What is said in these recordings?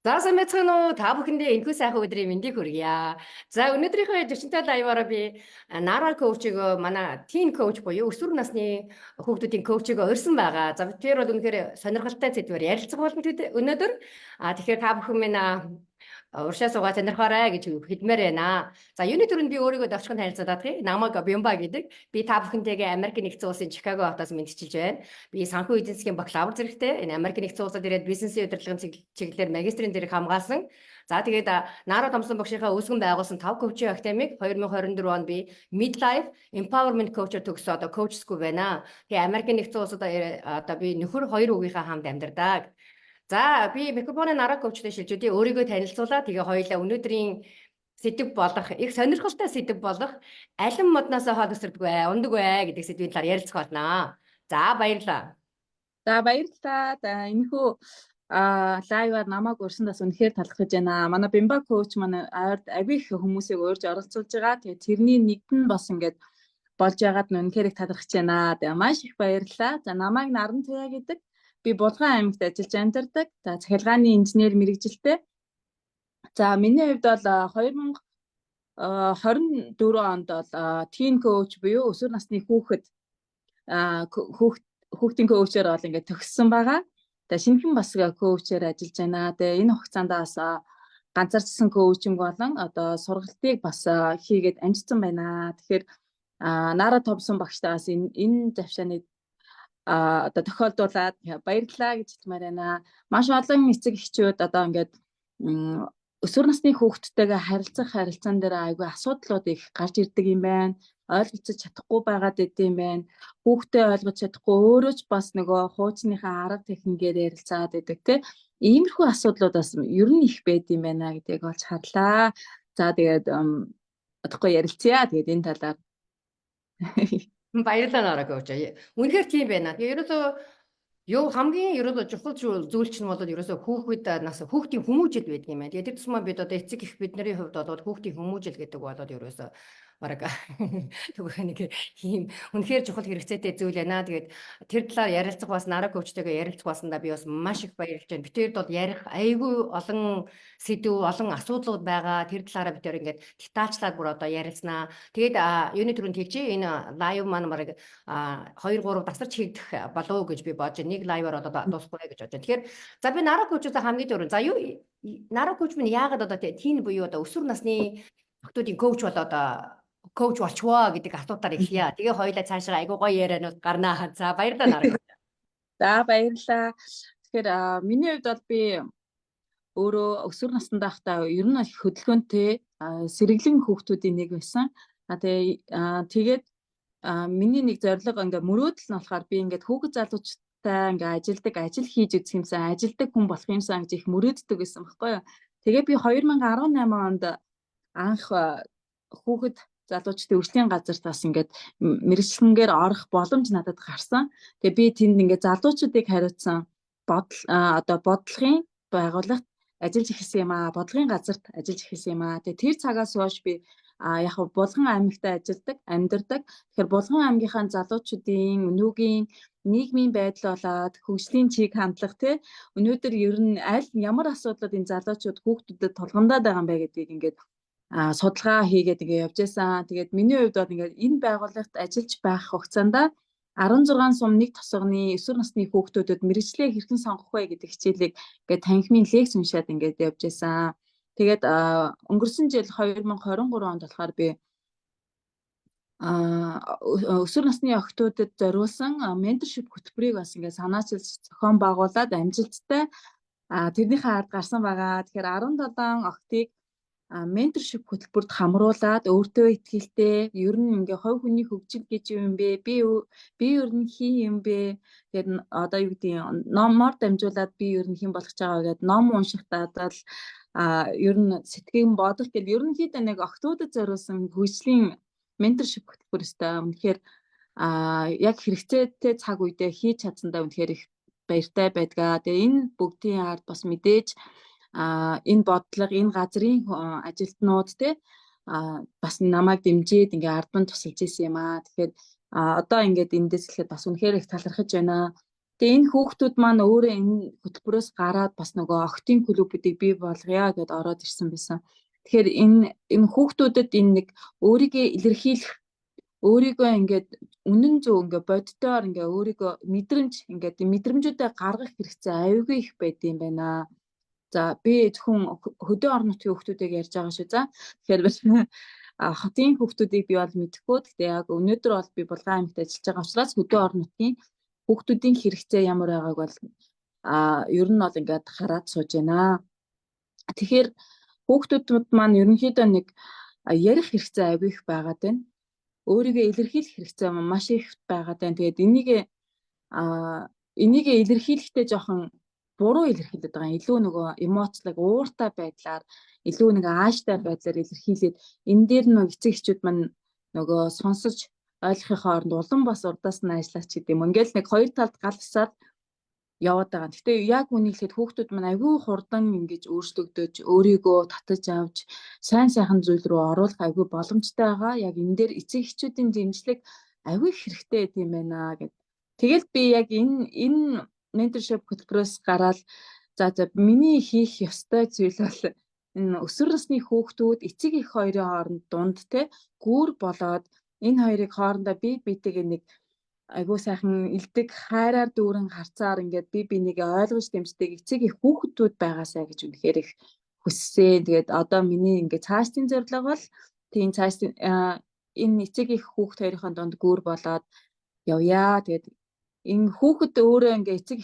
За, сайн байцгаана уу? Та бүхэндээ энэхүү сайхан өдрийн мэндийг хүргье. За, өнөөдрийнхөө зочинтой live аараа би Нара coach ийг, манай teen coach буюу өсвөр насны хүүхдүүдийн coach ийг урьсан байгаа. За, бид тэр бол үнэхээр сонирхолтой сэдвээр ярилцах болно өнөөдөр. Тэгэхээр та бүхэн минь урьдчилан суугаа сонирхоорой гэж хэлмээр байна. За, юуны түрүүнд би өөрийгөө товчхон танилцуулаад юм. Намайг Бямба гэдэг. Би та бүхэнтэйгээ Америк Нэгдсэн Улсын Чикаго хотоос мэндчилж байна. Би санхүү эдийн засгийн бакалавр зэрэгтэй. Энэ Америк Нэгдсэн Улсад ирээд бизнесийн удирдлагын чиглэлээр магистрийн зэрэг хамгаалсан. За, тэгээд Нара Томсон багшийнхаа үүсгэн байгуулсан 5 coach ийн академик 2024 онд би Midlife Empowerment Coach-оор төгссөн, одоо coach school байна. Тэгээ Америк Нэгдсэн Улсад одоо би нөхөр, хоёр хүүгийнхээ хамт амьдардаг. За, би микрофоныг Нара coach той шилжүүлье. Өөрийгөө танилцуулаад, тэгээ хоёулаа өнөөдрийн сэдэв болох, их сонирхолтой сэдэв болох "Алин модноосоо хол өсөрдөг вэ, унадаг вэ" гэдэг сэдвийн талаар ярилцах болно. За, баярлалаа. За, баярлалаа. За, энэхүү live аар намайг урьсанд бас үнэхээр талархаж байна. Манай Бимба coach манай ойрд аягүй их хүмүүсийг урьж оролцуулж байгаа. Тэгээ тэрний нэгд нь бас ингээд болж байгаад нь үнэхээр их талархаж байна. Тэгээ маш их баярлалаа. За, намайг Наран Туяа гэдэг. Би Булган аймагт ажиллаж амьдардаг. За, цахилгааны инженер мэргэжилтэй. За, миний хувьд бол 2024 онд бол teen coach буюу өсвөр насны хүүхэд хүүхдийн coach оор бол ингээд төгссөн байгаа. Тэгээ шинэхэн бас coach ээр ажиллаж байна. Тэгээ энэ хугацаанд бас ганцаарчсан coaching болон одоо сургалтыг бас хийгээд амжицсан байна. Тэгэхээр Нара Томсон багштай бас энэ завшааны одоо тохиолдуулаад баярлалаа гэж хэлмээр байна. Маш олон эцэг эхчүүд одоо ингээд өсвөр насны хүүхдтэйгээ харилцах харилцаан дээр аягүй асуудлууд их гарч ирдэг юм байна. Ойлголцож чадахгүй байгаад байдаг юм байна. Хүүхдээ ойлгож чадахгүй, өөрөө ч бас нөгөө хуучныхаа арга техникээр ярилцаад байдаг, те. Иймэрхүү асуудлууд бас ер нь их байдаг юм байна гэдгийг олж харлаа. За, тэгээд удахгүй ярилцъя. Тэгээд энэ талаар. Баярлалаа, Нара coach. Үнэхээр тийм байна. Тэгээ ерөөсөө юу, хамгийн ерөөсөө чухал зүйл чинь бол ерөөсөө хүүхэд нас, хүүхдийн хүмүүжил байдаг юм байна. Тэгээ тэр тусмаа бид одоо эцэг эх бидний хувьд бол хүүхдийн хүмүүжил гэдэг бол ерөөсөө бараг тэгвэл нэг ийм үнэхээр чухал хэрэгцээтэй зүйл байна. Тэгээд тэр талаар ярилцах, бас Нара coach тэйгээ ярилцах басандаа би бас маш их баярлж байна. Бид хоёрт бол ярих аягүй олон сэдэв, олон асуудлууд байгаа. Тэр талаараа бид хоёр ингээд детальчлаад бүр одоо ярилцсанаа. Тэгээд юуны түрүүнд хэлчихье. Энэ live маань бараг 2 3 дасарч хийгдэх болов уу гэж би бодож байна. Нэг live аар одоо дуусахгүй гэж бодож байна. Тэгэхээр за, би Нара coach аас хамгийн түрүүнд, за, юу, Нара coach минь яагаад одоо teen буюу одоо өсвөр насны охидын coach болоод coach болчихвоо гэдэг асуултаар эхлэе. Тэгээ хоёулаа цаашаа аягүй гоё ярианууд гарнаа. За, баярлалаа, Нара. За, баярлалаа. Тэгэхээр миний хувьд бол би өөрөө өсвөр наснд байхдаа ер нь их хөдөлгөөнтэй, сэргэлэн хүүхдүүдийн нэг байсан. Тэгээ тэгээд миний нэг зорилго, ингээ мөрөөдөл нь болохоор би ингээд хүүхэд залуучтай ингээ ажилдаг, ажил хийж үзэх юмсан, ажилдаг хүн болох юмсан гэж их мөрөөддөг байсан байхгүй юу. Тэгээ би 2018 онд анх хүүхэд залуучдын үйлчлэгийн газарт бас ингээд мэргэжлэнгээр орох боломж надад гарсан. Тэгээ би тэнд ингээд залуучуудыг хариуцсан бодол одоо бодлогын байгууллагт ажиллаж эхэлсэн юм аа. Бодлогын газарт ажиллаж эхэлсэн юм аа. Тэгээ тэр цагаас хойш би яг Булган аймагт ажилладаг, амьдардаг. Тэгэхээр Булган аймгийнхаа залуучуудын өнөөгийн нийгмийн байдал болоод хөгжлийн чиг хандлага, те, өнөөдөр ер нь аль ямар асуудлууд энэ залуучууд, хүүхдүүдэд тулгамдаад байгаа юм бэ гэдгийг ингээд судалгаа хийгээд ингээ явж байсан. Тэгээд миний хувьд бол ингээд энэ байгууллагт ажиллаж байх хугацаанд 16 сум нэг тосгоны өсвөр насны хүүхдүүдэд мэргэжлээ хэрхэн сонгох вэ гэдэг хичээлийг ингээд танхимын лекц уншаад ингээд явж байсан. Тэгээд өнгөрсөн жил 2023 онд болохоор би өсвөр насны охидуудад зориулсан mentorship хөтөлбөрийг бас ингээд санаачилж, зохион байгуулад амжилттай тэрнийхээ ард гарсан байгаа. Тэгэхээр 17 охидыг mentorship хөтөлбөрт хамруулад, өөртөө итгэлтэй, ер нь ингээ хувь хүний хөгжил гэж юу юм бэ? Би ер нь хэн юм бэ? Тэгээд одоо юу гэдэг, номоор дамжуулаад би ер нь хэн болох гэж байгаа гэдээ ном уншихдаа л ер нь сэтгэн бодох гэл ерөнхийдөө нэг охидуудад зориулсан хөгжлийн mentorship хөтөлбөр өстой үнэхээр яг хэрэгцээтэй цаг үедээ хийж чадсандаа үнэхээр их баяртай байдгаа. Тэгээ энэ бүгдийн ард бас мэдээж энэ бодлого, энэ газрын ажилтнууд, те, бас намайг дэмжиж ингээ ард нь тусалж исэн юм аа. Тэгэхээр одоо ингээд эндээс эхлээд бас үнэхээр их талархаж байна. Тэгээ энэ хүүхдүүд маань өөрөө энэ хөтөлбөрөөс гараад бас нөгөө охидын клубүүдийг бий болгоё гэдээ ороод ирсэн байсан. Тэгэхээр энэ хүүхдүүдэд энэ нэг өөрийгөө илэрхийлэх, өөрийгөө ингээд үнэн зөв, ингээд боддоор ингээд өөрийгөө мэдрэмж, ингээд мэдрэмжүүдээ гаргах хэрэгцээ аюулгүй их байдсан байна. За, би зөвхөн хөдөө орон нутгийн хүүхдүүдийг ярьж байгаа шүү. За, тэгэхээр хотын хүүхдүүдийг би бол мэдэхгүй. Гэхдээ яг өнөөдөр бол би Булган аймагт ажиллаж байгаа учраас хөдөө орон нутгийн хүүхдүүдийн хэрэгцээ ямар байгааг бол ер нь бол ингээд хараад сууж байна. Тэгэхээр хүүхдүүд маань ерөнхийдөө нэг ярих хэрэгцээ аягүй их байгаад байна. Өөрийгөө илэрхийлэх хэрэгцээ маш их байгаад байна. Тэгээд энийг илэрхийлэхдээ жоохон буруу илэрхийлээд байгаа. Илүү нөгөө эмоцлог, ууртай байдлаар, илүү нэг ааштай байдлаар илэрхийлээд, энэ дээр нөгөө эцэг эхчүүд маань нөгөө сонсож ойлгохын хооронд улам бас урдаас нь ажиллаач гэдэг юм. Ингээл нэг хоёр талд галсаад яваад байгаа. Гэхдээ яг үнийг хэлэхэд хүүхдүүд маань айгүй хурдан ингэж өөрчлөгдөж, өөрийгөө татаж авч, сайн сайхан зүйл рүү оруулах айгүй боломжтой байгаа. Яг энэ дээр эцэг эхчүүдийн дэмжлэг айгүй хэрэгтэй юм байна гэд. Тэгэл би яг энэ mentorship хөтөлбөрөөс гараад, за, миний хийх ёстой зүйл бол энэ өсвөр насны хүүхдүүд эцэг эх хоёрын хооронд дунд те гүүр болоод, энэ хоёрыг хоорондоо бие биетэйгээ нэг айгуу сайхан элдэг хайраар дүүрэн харцаар ингээд бие бинийгээ ойлгож дэмждэг эцэг эх хүүхдүүд байгаасай гэж үнэхээр их хүссэн. Тэгээд одоо миний ингээд цаашдын зорилго бол тийм цаашдын энэ эцэг эх хүүхд хоёрын дунд гүүр болоод явъя. Тэгээд энэ хүүхэд өөрөө ингээ эцэг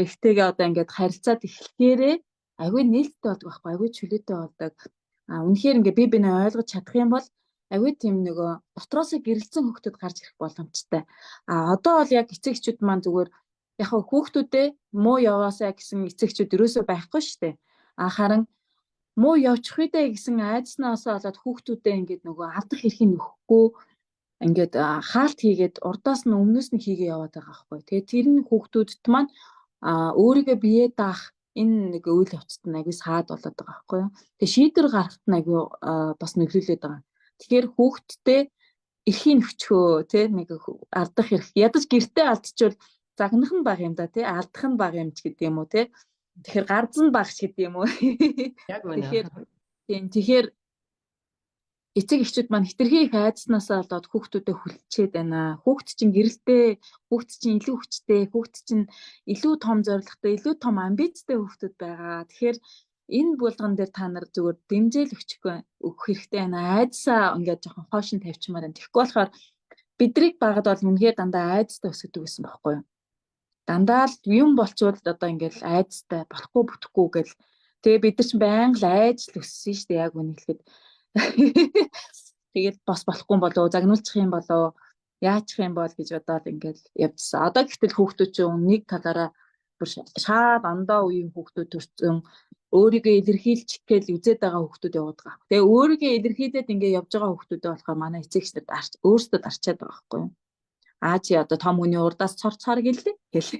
эхтэйгээ одоо ингээд харилцаад эхлэхээрээ айгүй нээлттэй болдог байхгүй, айгүй чөлөөтэй болдог. А үнэхээр ингээ бие биенээ ойлгож чадах юм бол айгүй тийм нөгөө дотроосоо гэрэлтсэн хүүхдүүд гарч ирэх боломжтой. А одоо бол яг эцэг эхчүүд маань зүгээр яг хүүхдүүдээ муу яваасаа гэсэн эцэг эхчүүд ерөөсөө байхгүй шүү дээ. А харин муу явчих үедээ гэсэн айдснаасаа болоод хүүхдүүдээ ингээд нөгөө алдах эрхийг өгөхгүй, ингээд хаалт хийгээд, урдаас нь өмнөөс нь хийгээ яваад байгаа байхгүй. Тэгээд тэр нь хүүхдүүдэд маань өөрийгөө бие даах энэ нэг үйл явцад нь айгүй саад болоод байгаа байхгүй юу. Тэгээ шийдвэр гаргахад нь айгүй бас нөлөөлөд байгаа. Тэгэхээр хүүхдтэй эрхийн өчхөө тий, нэг алдах эрх, ядаж гэртээ алдчихвал загнах нь бага юм да тий, алдах нь бага юм ч гэдэг юм уу тий. Тэгэхээр гарз нь бага ч гэдэг юм уу. Яг үнэ. Тэгэхээр тийм, тэгэхээр эцэг эхчүүд маань хэтэрхий их айдснаасаа болоод хүүхдүүдэд хүлчээд байна. Хүүхд чинь гэрэлтэй, хүүхд чинь илүү хүчтэй, хүүхд чинь илүү том зорилготой, илүү том амбицтай хүүхдүүд байгаа. Тэгэхээр энэ булган дээр та нар зүгээр дэмжээл өгчихгүй өгөх хэрэгтэй байна. Айдсаа ингээд жоохон хойш нь тавьчмаар байна. Тэгэхгүй болохоор бидрийг багад бол үнэхээр дандаа айдастай өсгөдөг гэсэн байхгүй юу? Дандаа л юм болчвол одоо ингээд айдастай, болохгүй бүтэхгүй гэл. Тэгээ бид нар чинь байнга л айж л өссөн шүү дээ, яг үнэ хэлэхэд. Тэгэл бас болохгүй болов, загнуулчих юм болов, яачих юм бол гэж бодоод ингээд явжсан. Одоо гэтэл хүүхдүүд чинь нэг талаараа бүр шаад ондоо үеийн хүүхдүүд төрсөн, өөрийгөө илэрхийлчих гээл үзээд байгаа хүүхдүүд яваад байгаа. Тэгээ өөрийгөө илэрхийлээд ингээд явж байгаа хүүхдүүдээ болохоор манай эцэг эхнэр өөрсдөө дарчаад байгаа байхгүй юу? Аа, чи одоо том хүний урдаас цор цор гэлээ. Гэл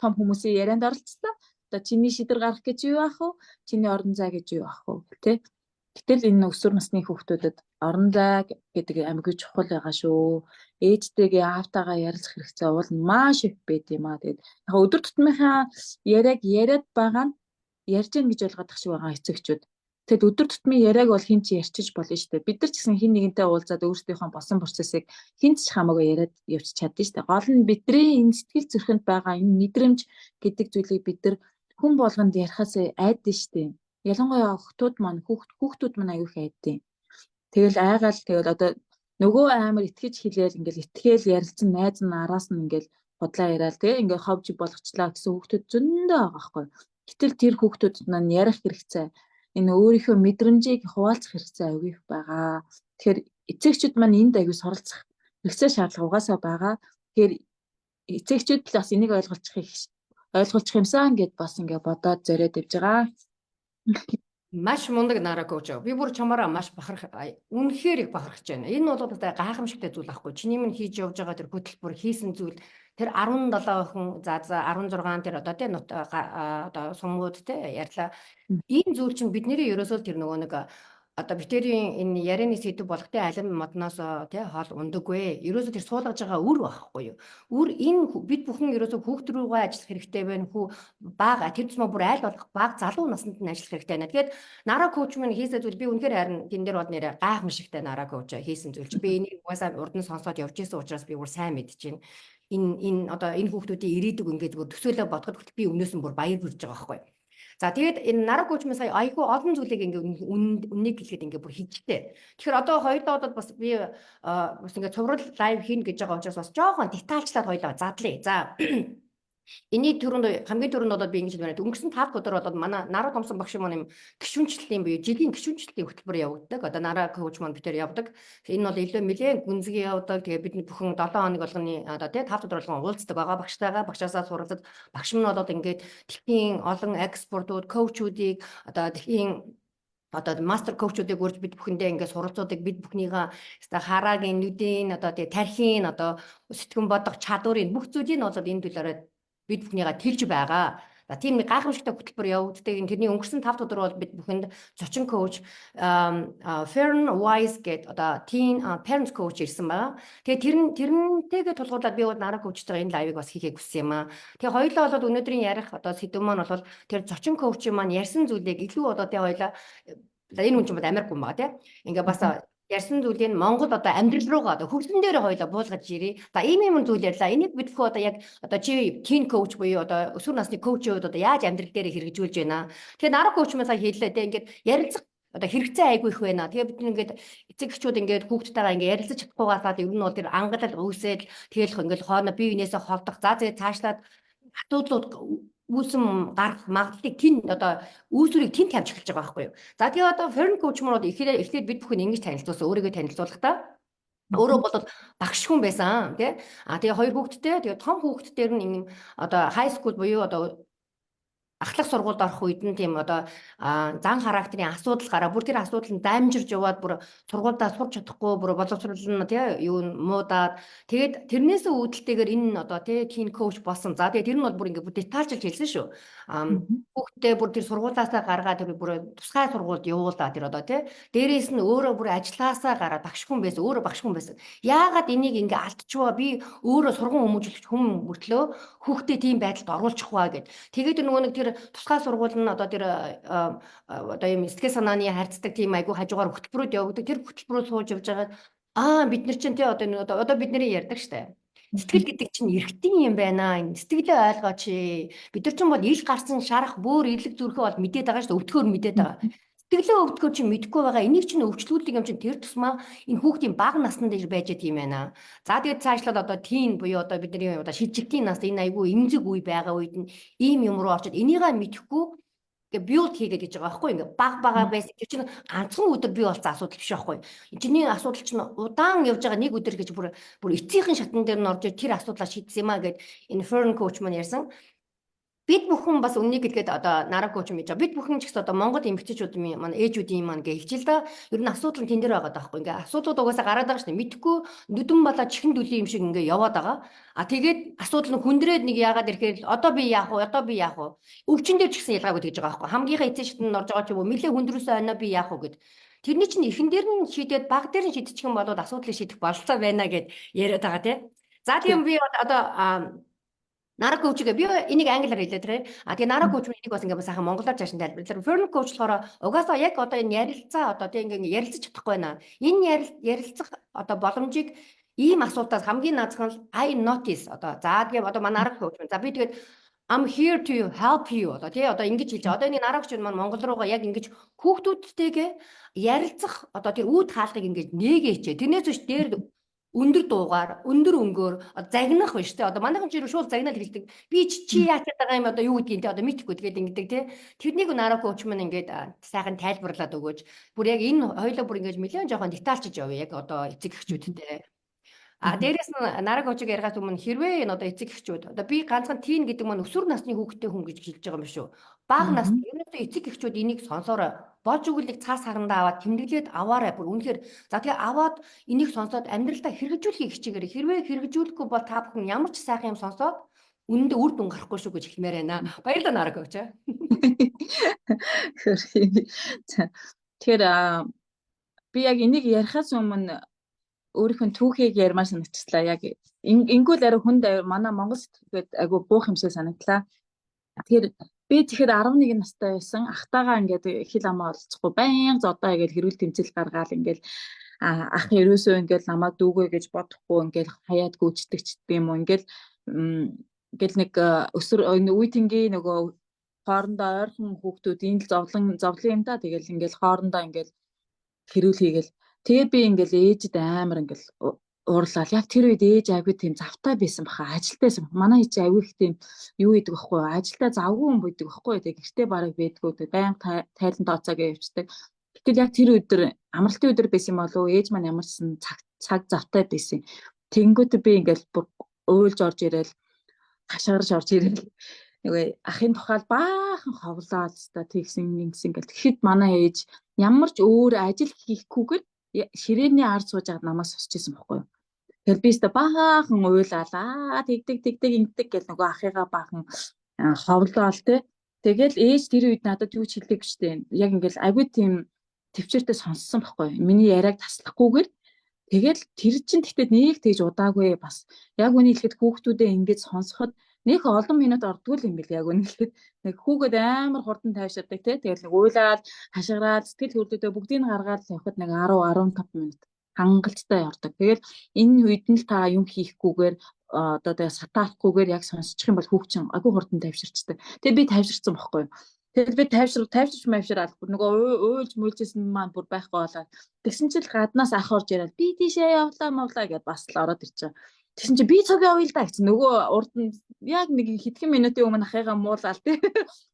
том хүмүүсийн ярианд оролцлоо. Одоо чиний шийдвэр гаргах гэж юу аах вэ? Чиний орон зай гэж юу аах вэ? Тэ? Гэтэл энэ өсвөр насны хүүхдүүдэд орон зай гэдэг аймаггүй чухал байгаа шүү. Ээжтэйгээ, аавтайгаа ярилцах хэрэгцээ уул нь маш их байд юм аа. Тэгээд яг өдөр тутмынхаа яриаг яриад байгаа нь ярьж гин гэж ойлгоод тах шиг байгаа эцэгчүүд. Тэгэд өдөр тутмын яриаг бол хэн ч ярьчих болно шүү дээ. Бид нар ч гэсэн хэн нэгэнтэй уулзаад өөрсдийнхөө болсон процессыг хэн ч хамаагүй яриад явчих чадна шүү дээ. Гол нь бидний энэ сэтгэл зүрхэнд байгаа энэ мэдрэмж гэдэг зүйлийг бид нар хүн болгонд ярихаас айдсан шүү дээ. Ялангуяа охтууд маань, хүүхдүүд маань аюух айдیں۔ Тэгэл айгаал, тэгэл одоо нөгөө амар итгэж хэлээл, ингээл итгээл ярилцсан найз нь араас нь ингээл худлаа яриад тэгээ ингээл ховж болгочлаа гэсэн хүүхдүүд зөндөө байгаа байхгүй. Гэтэл тэр хүүхдүүдэд маань ярих хэрэгцээ, энэ өөрийнхөө мэдрэмжийг хуваалцах хэрэгцээ аюу их байгаа. Тэгэхээр эцэгчүүд маань энд аюу суралцах хэрэгцээ, шаардлага угаасаа байгаа. Тэгэхээр эцэгчүүд л бас энийг ойлголцох юмсан гэд бас ингээ бодоод зориод явж байгаа. Маш мундаг, Нара coach. Би бүр чамаараа маш бахарх, үнэхээр их бахархаж байна. Энэ бол одоо гайхамшигтай зүйл ахгүй. Чиний минь хийж явж байгаа тэр хөтөлбөр, хийсэн зүйл, тэр 17 охин, за 16, тэр одоо тий одоо сумгууд тий ярьлаа. Энэ зүйл чинь бидний ерөөсөө тэр нөгөө нэг Одоо бид хоёрын энэ ярианы сэдэв болох те алим модноос те хол ундаггүй. Ерөөсөө тэр суулгаж байгаа үр байхгүй юу? Үр энэ бид бүхэн ерөөсөө хүүхд рүүгээ ажиллах хэрэгтэй байна. Хүү бага тэр тусмаа бүр айл болох бага залуу насанд нь ажиллах хэрэгтэй байна. Тэгэхээр Нара coach минь хийсэн зүйл би үнэхээр харин тэн дээр бол нэрээ гайхамшигтай. Нара coach хийсэн зүйл чи би энийг угаасаа урд нь сонсоод явж исэн учраас би бүр сайн мэдчихэв. Энэ одоо энэ хүүхдүүдийн ирээдүг ингээд зүгээр төсөөлөө бодоход хүртэл би өмнөөс нь бүр баяр хүрж байгаа байхгүй юу? За, тэгээд энэ Нара coach минь сая айгүй олон зүйлийг ингээ үннийг хэлэхэд ингээ бүр хийжтэй. Тэгэхээр одоо хоёулаа бол бас би бас ингээ цуврал live хийнэ гэж байгаа учраас бас жоохон детальчлаад хоёулаа задлаа. За, энэний түрүүнд, хамгийн түрүүнд бол би ингэж хэлмээр байна. Өнгөрсөн 5 өдөр болоод манай Нара Томсон багш маань юм гишүүнчлэлийн буюу жилийн гишүүнчлэлийн хөтөлбөр явагддаг. Одоо Нара coach маань бид тэр явдаг. Энэ бол илүү нэлээд гүнзгий явдаг. Тэгээ бид бүхэн 7 хоног болгоны одоо тий 5 өдөр болгон уулздаг байгаа багштайгаа, багшаасаа суралцад. Багш маань болоод ингээд дэлхийн олон expert ууд, coach уудыг, одоо дэлхийн одоо master coach уудыг урьж бид бүхэндээ ингээд суралцуудаг, бид бүхнийгээ өстой хараагийн, нүдийн, одоо тэгээ тархийн, одоо сэтгэн бодох чадварыг, бүх зүйлийг нь бол энэ төлөөрөө бид бүхнийгээ тэлж байгаа. За, тийм нэг гайхамшигтай хөтөлбөр явагддаг. Тэрний өнгөрсөн 5 өдөр бол бид бүхэнд зочин coach Fern Wise гээд одоо teen parents coach ирсэн байгаа. Тэгээ тэр нь тэрнтэйгээ тулгуурлаад би бол Нара coach тойгоо энэ live ыг бас хийхийг хүссэн юм аа. Тэгээ хоёулаа бол өнөөдрийн ярих одоо сэдэв маань бол тэр зочин coach маань ярьсан зүйлийг илүү одоо тэгээ хоёулаа энэ хүн чинь бол Америк хүн байгаа тий. Ингээ бас ярьсан зүйлийг Монгол одоо амьдрал руугаа, одоо хөгжлөн дээр хоёулаа буулгаж ирье. За, ийм юм зүйл ярьлаа. Энийг бид хөө одоо яг одоо чи teen coach буюу одоо өсвөр насны coach үүд одоо яаж амьдрал дээр хэрэгжүүлж байна. Тэгэхээр Нара coach маань сая хэллээ те, ингээд ярилцах одоо хэрэгцээ айгүй их байна. Тэгээ бид ингээд эцэг эхчүүд ингээд хүүхдтэйгээ ингээд ярилцаж чадахгүйгаасаа ер нь бол тэр ангалал үүсээд тэгэл ингээд хойно бие биенээсээ холдох. За, тэгээ цаашлаад асуудлууд үүсэн гарах магадлалыг тэн одоо үүсвэрийг тэн тавьж эхэлж байгаа байхгүй юу. За, тэгээ одоо Fern coach маань эхлээд бид бүхэн ингэж танилцуулсан, өөрийгөө танилцуулахдаа өөрөө бол багш хүн байсан тий. А тэгээ хоёр хүүхэдтэй, тэгээ том хүүхэд дээр нь юм одоо high school буюу одоо ахлах сургуульд орох үед нь тийм одоо зан характерын асуудал гараа, бүр тэр асуудал нь дамжирж яваад бүр сургуульдаа сурч чадахгүй, бүр боловсрол нь тий юу муудаад, тэгээд тэрнээсээ үүдэлтэйгээр энэ одоо тий teen coach болсон. За, тэгээд тэр нь бол бүр ингээ бүр детальчилж хэлсэн шүү. Хүүхдээ бүр тэр сургуулиасаа гаргаад тэр бүр тусгай сургуульд явуулаа, тэр одоо тий дээрээс нь өөрөө бүр ажилласаа гараад багш хүн байсан, өөрөө багш хүн байсан. Яагаад энийг ингээ алдчихваа, би өөрөө сурган хүмүүжүүлэгч хүн мөртлөө хүүхдээ тийм байдалд оруулчих ваа гэд. Тэгээд нөгөө нэг тэр тусгай сургууль нь одоо тэр одоо юм сэтгэл санааны харьцдаг тийм айгүй хажуугаар хөтөлбөрүүд явагддаг. Тэр хөтөлбөрөөр сууж явж байгаа бид нар чинь тий одоо бидний ярьдаг штэ. Сэтгэл гэдэг чинь эргэтэн юм байна. Энэ сэтгэлээ ойлгооч. Бид нар чинь бол ил гарсан шарах бөөр ирлэг зүрхээ бол мэдээд байгаа шүү дээ. Өвдгөөр мэдээд байгаа. Сэтгэлээ өвдгөөр чинь мэдэхгүй байгаа. Энийг чинь өвчлүүлдэг юм чинь тэр тусмаа энэ хүүхдийн бага насны дээр байж юм байна. За, тэгээд цаашлаад одоо teen буюу одоо бидний одоо шилжилтийн нас, энэ айгүй эмзэг үе байгаа үед нь ийм юм руу очоод энийгээ мэдэхгүй ингээ build хийгээд гэж байгаа байхгүй, ингээ баг бага байсан. Тэр чинь ганцхан өдөр бий болсон асуудал биш байхгүй. Чиний асуудал чинь удаан явж байгаа, нэг өдөр гэж бүр бүр эцсийнхэн шатан дээр нь орж тэр асуудлаа шийдсэн юм а гэд энэ Fern coach маань ярьсан. Бид бүхэн бас үннийг хэлгээд одоо Нара coach мэдж байгаа. Бид бүхэн ч гэсэн одоо Монгол эмэгтэйчүүд маань, ээжүүдийн маань гэж хэлж л да. Ер нь асуудал нь тэн дээр байгаа даахгүй. Ингээ асуудлууд угаасаа гараад байгаа шүү дээ. Мэдхгүй нүдэн балаа чихэн дүлийн юм шиг ингээ яваад байгаа. А тэгээд асуудал нь хүндрээд нэг яагаад ирэхээр одоо би яах вэ? Одоо би яах вэ? Өвчин дээр ч гэсэн ялгаагүй тэгж байгаа байхгүй. Хамгийнхаа эцсийн шатанд орж байгаа ч юм уу, нэлээ хүндрүүсээ ойноо би яах вэ гэд. Тэрний чинь эхэн дээр нь шийдээд, баг дээр нь шийдчих юм бол асуудлыг шийдэх бололцоо байна гэд яриад байгаа тий. За, тийм би одоо Нара coach гээ би энийг англиар хэлээд байгаа. А тэгээ Нара coach энийг бас ингээ сайхан монголоор цааш нь тайлбарлаа. Fern coach болохоор угаасаа яг одоо энэ ярилцаа, одоо тийм ингээ ярилцаж чадахгүй байна. Энэ ярилцах одоо боломжийг ийм асуултаас хамгийн наазах нь I notice одоо, за тэгээ одоо манай Нара coach, за би тэгээд "I'm here to help you" одоо тий одоо ингэж хэлж байгаа. Одоо энэ Нара coach маань Монгол руугаа яг ингэж хүүхдүүдтэйгээ ярилцах одоо тэр үүд хаалгыг ингэж нээгээч. Тэрнээс биш дээр өндөр дуугаар, өндөр өнгөөр загнах биш те. Одоо манайхан ч шууд загнал хэлдэг. Би чи яачаад байгаа юм, одоо юу гэдгийг те одоо мэдэхгүй, тэгээд ингэдэг те. Тэрнийг Нара coach маань ингээд сайхан тайлбарлаад өгөөж. Бүр яг энэ хоёлоо бүр ингэж нэлээд жоохон детальчиж явъя яг одоо эцэг эхчүүдтэй. А дээрэс нь Нара coach ийг ярихаас өмнө хэрвээ энэ одоо эцэг эхчүүд, одоо би ганцхан teen гэдэг маань өсвөр насны хүүхэдтэй хүн гэж хэлж байгаа юм биш үү? Бага насны ерөөсөө эцэг эхчүүд энийг сонсоорой. Болж өгөлийг цаас харандаа аваад тэмдэглээд аваарай бүр үнэхээр. За, тэгээ аваад энийг сонсоод амьдралдаа хэрэгжүүлэхийг хичээгээрэй. Хэрвээ хэрэгжүүлэхгүй бол та бүхэн ямар ч сайхан юм сонсоод үнэндээ үр дүн гарахгүй шүү гэж хэлмээр байна. Баярлалаа, Нара coach. Тэгэхээр Би яг энийг ярихаас өмнө өөрийнх нь түүхийг ярмаар санагчлаа. Яг ингүүл арай хүнд манай Монгол сэтгүүлд айгу буух юм шиг санагдлаа. Тэгэхээр би тэгэхэд 11 настай байсан. Ахтайгаа ингээд хэл амаа олцохгүй байнга зодоо ингээд хэрүүл тэмцэл гаргаал ингээд ах ерөөсөө ингээд намайг дүүгээ гэж бодохгүй ингээд хаяад гүйцэтгэж ч юм уу ингээд ингээл нэг өсөр үе тэнгийн нөгөө хоорондоо ойрхон хүүхдүүд энэ л зовлон зовлон юм да. Тэгэл ингээл хоорондоо ингээл хэрүүл хийгээл. Тэгээ би ингээл ээжид амар ингээл уурлал. Яг тэр үед ээж айгүй тийм завтай байсан баха. Ажилтай байсан. Манай ээж айгүй их тийм юу идэг байхгүй юу? Ажилдаа завгүй хүн байдаг байхгүй юу? Тэгээ гэртээ бараг байдгүй. Тэгээ байнга тайлан тооцоо гэж явцдаг. Гэтэл яг тэр өдөр амралтын өдөр байсан юм болов уу? Ээж маань ямар ч сан цаг цаг завтай байсан. Тэнгүүтээ би ингээл бүр уйлж орж ирээл, хашгирч орж ирээл, нөгөө ахын тухайл баахан ховлоод та тэгсэн ингэсэн гэл. Тэгэхэд манай ээж ямар ч өөр ажил хийхгүйгээр ширээний ард сууж байгаад намайг сонсч ирсэн байхгүй юу. Тэгэл би өстө баахан уйлаалаа, тэгдэг тэгдэг ингэдэг гэл нөгөө ахыгаа баахан ховлоол те. Тэгэл ээж тэр үед надад юу ч хэлээгүй штэ. Яг ингээл айгүй тийм төвчээртэй сонссон байхгүй юу. Миний яриаг таслахгүйгээр. Тэгэл тэр чинь тэгтээ нэг тэгж удаагүй бас яг үний хэлэхэд хүүхдүүдээ ингэж сонсоход нэг олон минут ордгоо юм бэл. Яг үнэ хэлэхэд нэг хүүгээд амар хурдан тайвширдаг те. Тэгэл нэг уйлаад хашгираад сэтгэл хөдлөлтөө бүгдийг нь гаргаад явхад нэг 10 15 минут хангалттай ордог. Тэгэл энэ үед нь л та юм хийхгүйгээр, одоо тэгээ сатаахгүйгээр яг сонсчих юм бол хүүхд чинь агуу хурдан тайвширчдаг. Тэгээ би тайвширсан байхгүй юу. Тэгэл би тайвшир тайвширч майвшираад бүр нөгөө уйлж муйлжсэн маань бүр байхгүй болоод тэгсэн чил гаднаас ах орж ирээд би тийшээ явлаа мавлаа гэд бас л ороод ирчихэ. Тэгсэн чи би цог явъя л да гэсэн. Нөгөө урд нь яг нэг хэдхэн минутын өмнө ахыгаа муулаад тий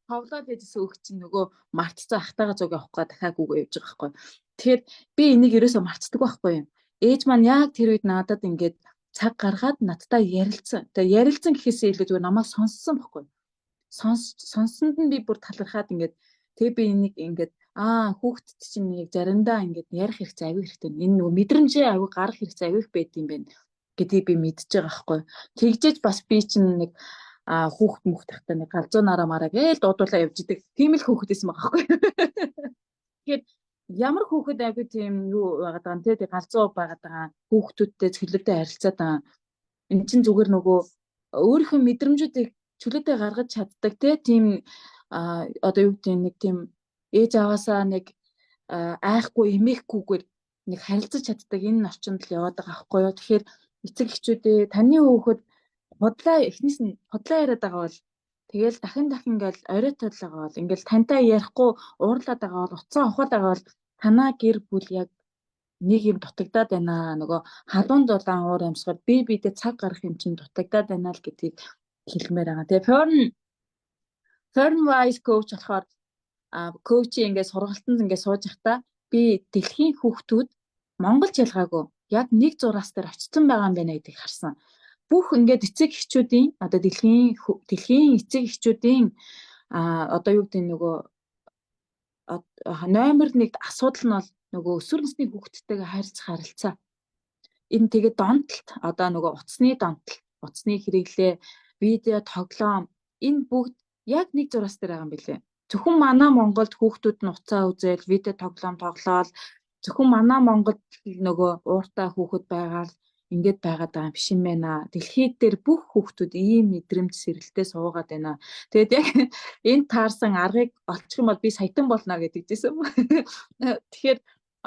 ховлоод яжсэн өг чинь нөгөө мартцсан ахтайгаа цог явах га дахиад гүгээ явж байгаа байхгүй. Тэгэхээр би энийг ерөөсөө мартдаг байхгүй юм. Ээж маань яг тэр үед надад ингээд цаг гаргаад надтай ярилцсан. Тэгээ ярилцсан гэхээсээ илүү зүгээр намайг сонссон байхгүй. Сонссонд нь би бүр талархаад ингээд тэгээ би энийг ингээд хүүхдэд чинь нэг заримдаа ингээд ярих хэрэгцээ аягүй хэрэгтэй. Энэ нөгөө мэдрэмжээ аягүй гарах хэрэгцээ аягүй их байд юм байна гэдгийг би мэдчихэж байгаа байхгүй. Тэгжээж бас би чинь нэг хүүхд мөхт тахта нэг галзуу нараа мараа гээл дуудуулаа явж идэг. Тийм л хүүхэд байсан байгаа байхгүй. Тэгэхээр ямар хүүхэд айгүй тийм юу байгаад байгаа юм те, галзуу байгаад байгаа хүүхдүүдтэй чөлөөтэй харилцаад байгаа. Эн чинь зүгээр нөгөө өөрийнхөө мэдрэмжүүдийг чөлөөтэй гаргаж чаддаг те, тийм одоо юу гэдэг, нэг тийм ээж аваасаа нэг айхгүй эмээхгүйгээр нэг харилцаж чаддаг энэ орчинд л яваад байгаа байхгүй юу. Тэгэхээр эцэг эхчүүдээ, таны хүүхэд худлаа эхнээс нь худлаа яриад байгаа бол, тэгэл дахин дахин ингээл оройтол байгаа бол, ингээл тантай ярихгүй уурлаад байгаа бол, утсаа авахад байгаа бол танаа гэр бүл яг нэг юм дутагдаад байна. Нөгөө халуун дулаан уур амьсгал, бие биедээ цаг гаргах юм чинь дутагдаад байна л гэдгийг хэлмээр байгаа. Тэгээ Fern Wise coach болохоор коуч ингээд сургалтанд ингээд сууж байхдаа би дэлхийн хүүхдүүд Монголч ялгаагүй яг нэг зураас дээр очсон байгаа юм байна гэдгийг харсан. Бүх ингээд эцэг эхчүүдийн, одоо дэлхийн эцэг эхчүүдийн одоо юу гэдэг, нөгөө номер 1 асуудал нь бол нөгөө өсвөр насны хүүхдтэйгээ харилцах харилцаа. Энэ тэгээд донтолт, одоо нөгөө утасны донтолт, утасны хэрэглээ, видео тоглоом, энэ бүгд яг нэг зураас дээр байгаа юм билээ. Зөвхөн манай Монголд хүүхдүүд нь утсаа үзээл, видео тоглоом тоглоол, зөвхөн манай Монголд нөгөө ууртай хүүхэд байгаа л ингээд байгаад байгаа юм биш юм байна. Дэлхийд дээр бүх хүүхдүүд ийм мэдрэмж сэрэлтээ суугаад байна. Тэгээд яг энэ таарсан аргыг олчих юм бол би саятан болно гэдэг жисэн. Тэгэхээр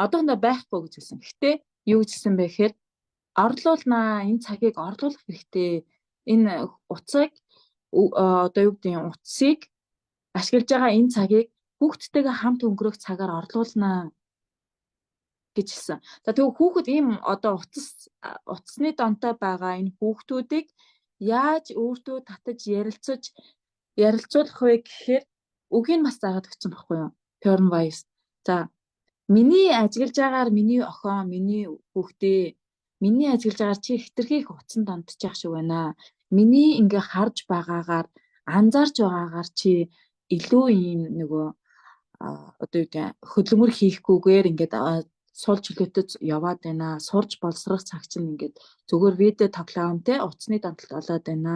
одоохондоо байхгүй гэж хэлсэн. Гэхдээ юу гэж хэлсэн бэ гэхээр орлуулнаа, энэ цагийг орлуулах хэрэгтэй. Энэ утсыг, одоо юу гэдэг нь, утсыг ашиглаж байгаа энэ цагийг хүүхдтэйгээ хамт өнгөрөх цагаар орлуулнаа гэж хэлсэн. За, тэгвэл хүүхэд ийм одоо утасны донтой байгаа энэ хүүхдүүдийг яаж өөртөө татаж ярилцаж ярилцуулах вэ гэхээр үгийг бас заагаад өгсөн байхгүй юу? Fern Wise. За, миний ажиглаж байгаагаар миний охин, миний хүүхдээ, миний ажиглаж байгаагаар чи хэтэрхий их утсан донтчих шиг байна. Миний ингээ харж байгаагаар, анзаарч байгаагаар чи илүү ийм нөгөө одоо юу гэдэг, хөдөлмөр хийхгүйгээр ингээд сул чөлөөтэй яваад байна. Сурж боловсрох цаг чинь ингээд зүгээр видео тоглоом те, утасны донтолт болоод байна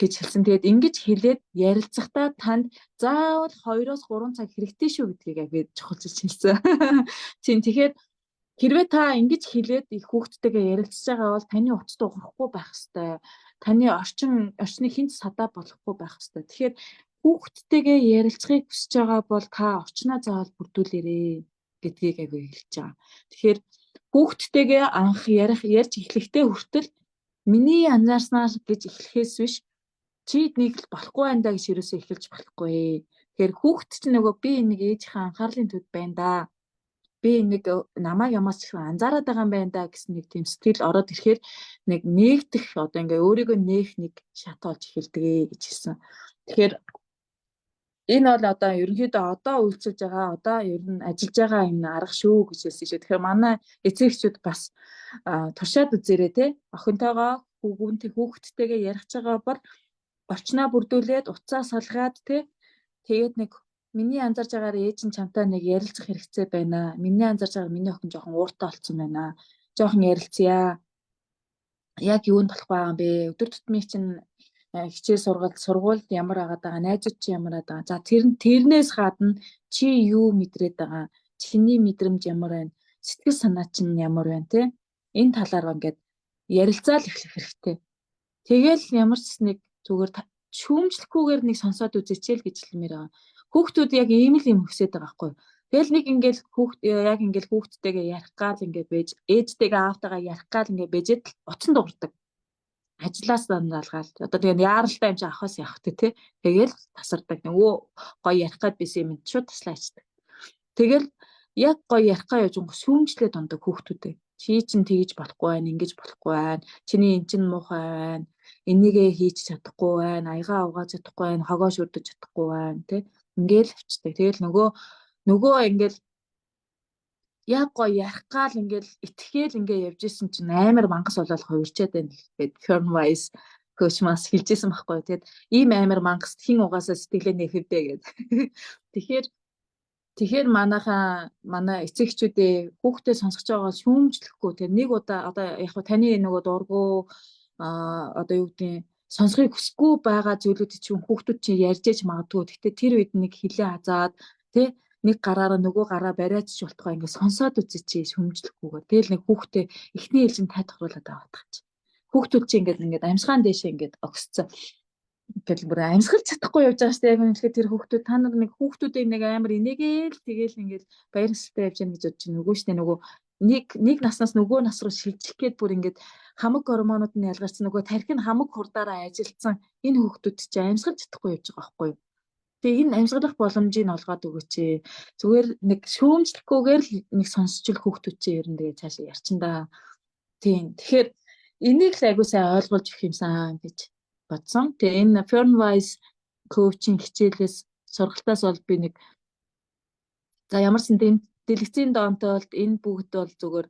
гэж хэлсэн. Тэгээд ингэж хэлээд ярилцахдаа танд заавал 2-оос 3 цаг хэрэгтэй шүү гэдгийг айгүй чухалчилж хэлсэн. Тийм, тэгэхээр хэрвээ та ингэж хэлээд их хүүхдтэйгээ ярилцж байгаа бол таны утас дуугарахгүй байх хэвээр. Таны орчныг хэн ч садаа болохгүй байх хэвээр. Тэгэхээр хүүхдтэйгээ ярилцахыг хүсэж байгаа бол та орчноо заавал бүрдүүлээрэй гэдгийг айгүй хэлж байгаа. Тэгэхээр хүүхдтэйгээ анх ярьж эхлэхдээ хүртэл миний анзаарснаар гэж эхлэхээс биш, чи нэг л болохгүй байна да гэж ерөөсөө эхэлж болохгүй. Тэгэхээр хүүхд чинь нөгөө би нэг ээжийнхээ анхаарлын төвд байна да. Би нэг намайг ямаас ч анзаараад байгаа юм байна да гэсэн нэг тийм сэтгэл ороод ирэхээр нэг нээгдэх, одоо ингээ өөрийгөө нээх нэг шат олж эхэлдэг гэж хэлсэн. Тэгэхээр энэ бол одоо ерөнхийдөө одоо үйлчилж байгаа, одоо ер нь ажиллаж байгаа энэ арга шүү гэж хэлсэн шүү. Тэгэхээр манай эцэг эхчүүд бас туршаад үзээрэй те. Охинтойгоо, хүүхэдтэйгээ ярих байгаа бол орчноо бүрдүүлээд, утсаа салгаад те. Тэгээд нэг миний анзаарч байгаагаар ээж нь чамтай нэг ярилцах хэрэгцээ байна. Миний анзаарч байгаа, миний охин жоохон ууртай болсон байна. Жоохон ярилцъя. Яг юунд болохгүй байгаа юм бэ? Өдөр тутмын чинь хичээл сургуульд ямар агаад байгаа, найзууд чи ямар агаад байгаа. За, тэрнээс гадна чи юу мэдрээд байгаа? Чиний мэдрэмж ямар байна? Сэтгэл санаа чинь ямар байна те? Энэ талаар ингээд ярилцаал эхлэх хэрэгтэй. Тэгэл ямар ч нэг зүгээр шүүмжлэхгүйгээр нэг сонсоод үзээч л гэж хэлмээр байгаа. Хүүхдүүд яг ийм л юм хүсээд байгаа байхгүй юу? Тэгэл нэг ингээл хүүхд яг ингээл хүүхдтэйгээ ярих гал ингээд байж, ээжтэйгээ, аавтайгаа ярих гал ингээд байжээд л утсан дуугардаг. Ажлаас дандаалгаал. Одоо тэгээ яаралтай юм чи авахаас явах тий. Тэгэл тасардаг. Нөгөө гоё ярих гад байсан юм шууд таслаачдаг. Тэгэл яг гоё ярих гаа явж шүүмжлээд ундаг хүүхдүүдээ. Чи чинь тэгж болохгүй байна, ингэж болохгүй байна. Чиний эн чинь муухай байна. Энийгээ хийж чадахгүй байна, аягаа угааж чадахгүй байна, хогоо шүрдэж чадахгүй байна, тий. Ингээл авчдаг. Тэгэл нөгөө ингээл яг гоё ярих гал ингээл итгэхэл ингээ явж исэн чинь амар мангас болоод хувирчаад байна гэхэд Fernwise coach мас хэлжсэн байхгүй. Тэгээд ийм амар мангас хэн угаасаа сэтгэлээ нээх вдэ гэд. Тэгэхээр манайхаа, манай эцэг эхчүүдээ хүүхдээ сонсгож байгаа шүүмжлэхгүй, тэр нэг удаа одоо яг таны нөгөө дургу одоо юу гэдгийг сонсохыг хүсэхгүй байгаа зүйлүүд чинь хүүхдүүд чинь ярьж яж магадгүй. Гэхдээ тэр үед нэг хилээ хазаад тий, нэг гараараа нөгөө гараа бариад ч болтгоо ингээд сонсоод үзээч шүүмжлэхгүйгээр. Тэгэл нэг хүүхдээ эхний ээлжинд тайлбарлаад аваад чи. Хүүхдүүд чинь ингээд ингээд амьсгаан дээшээ ингээд огсцсон. Ингээл бүр амьсгалж чадахгүй явж байгаа шүү дээ. Яг үнэхээр тэр хүүхдүүд, та нар нэг хүүхдүүдийг нэг амар инээгээл тэгэл ингээд баярсалтай явж яах гэж бодож чинь нөгөө шүү дээ, нөгөө нэг нэг наснаас нөгөө нас руу шилжих гээд бүр ингээд хамаг гормонууд нь ялгарсан, нөгөө тархи нь хамаг хурдаараа ажилласан энэ хүүхдүүд чинь амьсгалж чадахгүй явж байгаа байхгүй юу? Тэгээ энэ амьсгалах боломжийг олгоод өгөөч. Зүгээр нэг шүүмжлэхгүйгээр л нэг сонсч ил хүүхдүүд чинь ер нь тэгээ цаашаа ярьчиндаа. Тийм. Тэгэхээр энийг л айгуу сайн ойлгуулж өгөх юмсан гэж бодсон. Тэгээ энэ Fernwise coaching хичээлээс, сургалтаас бол би нэг за ямар ч энэ дэлгэцийн доонтой бол энэ бүгд бол зүгээр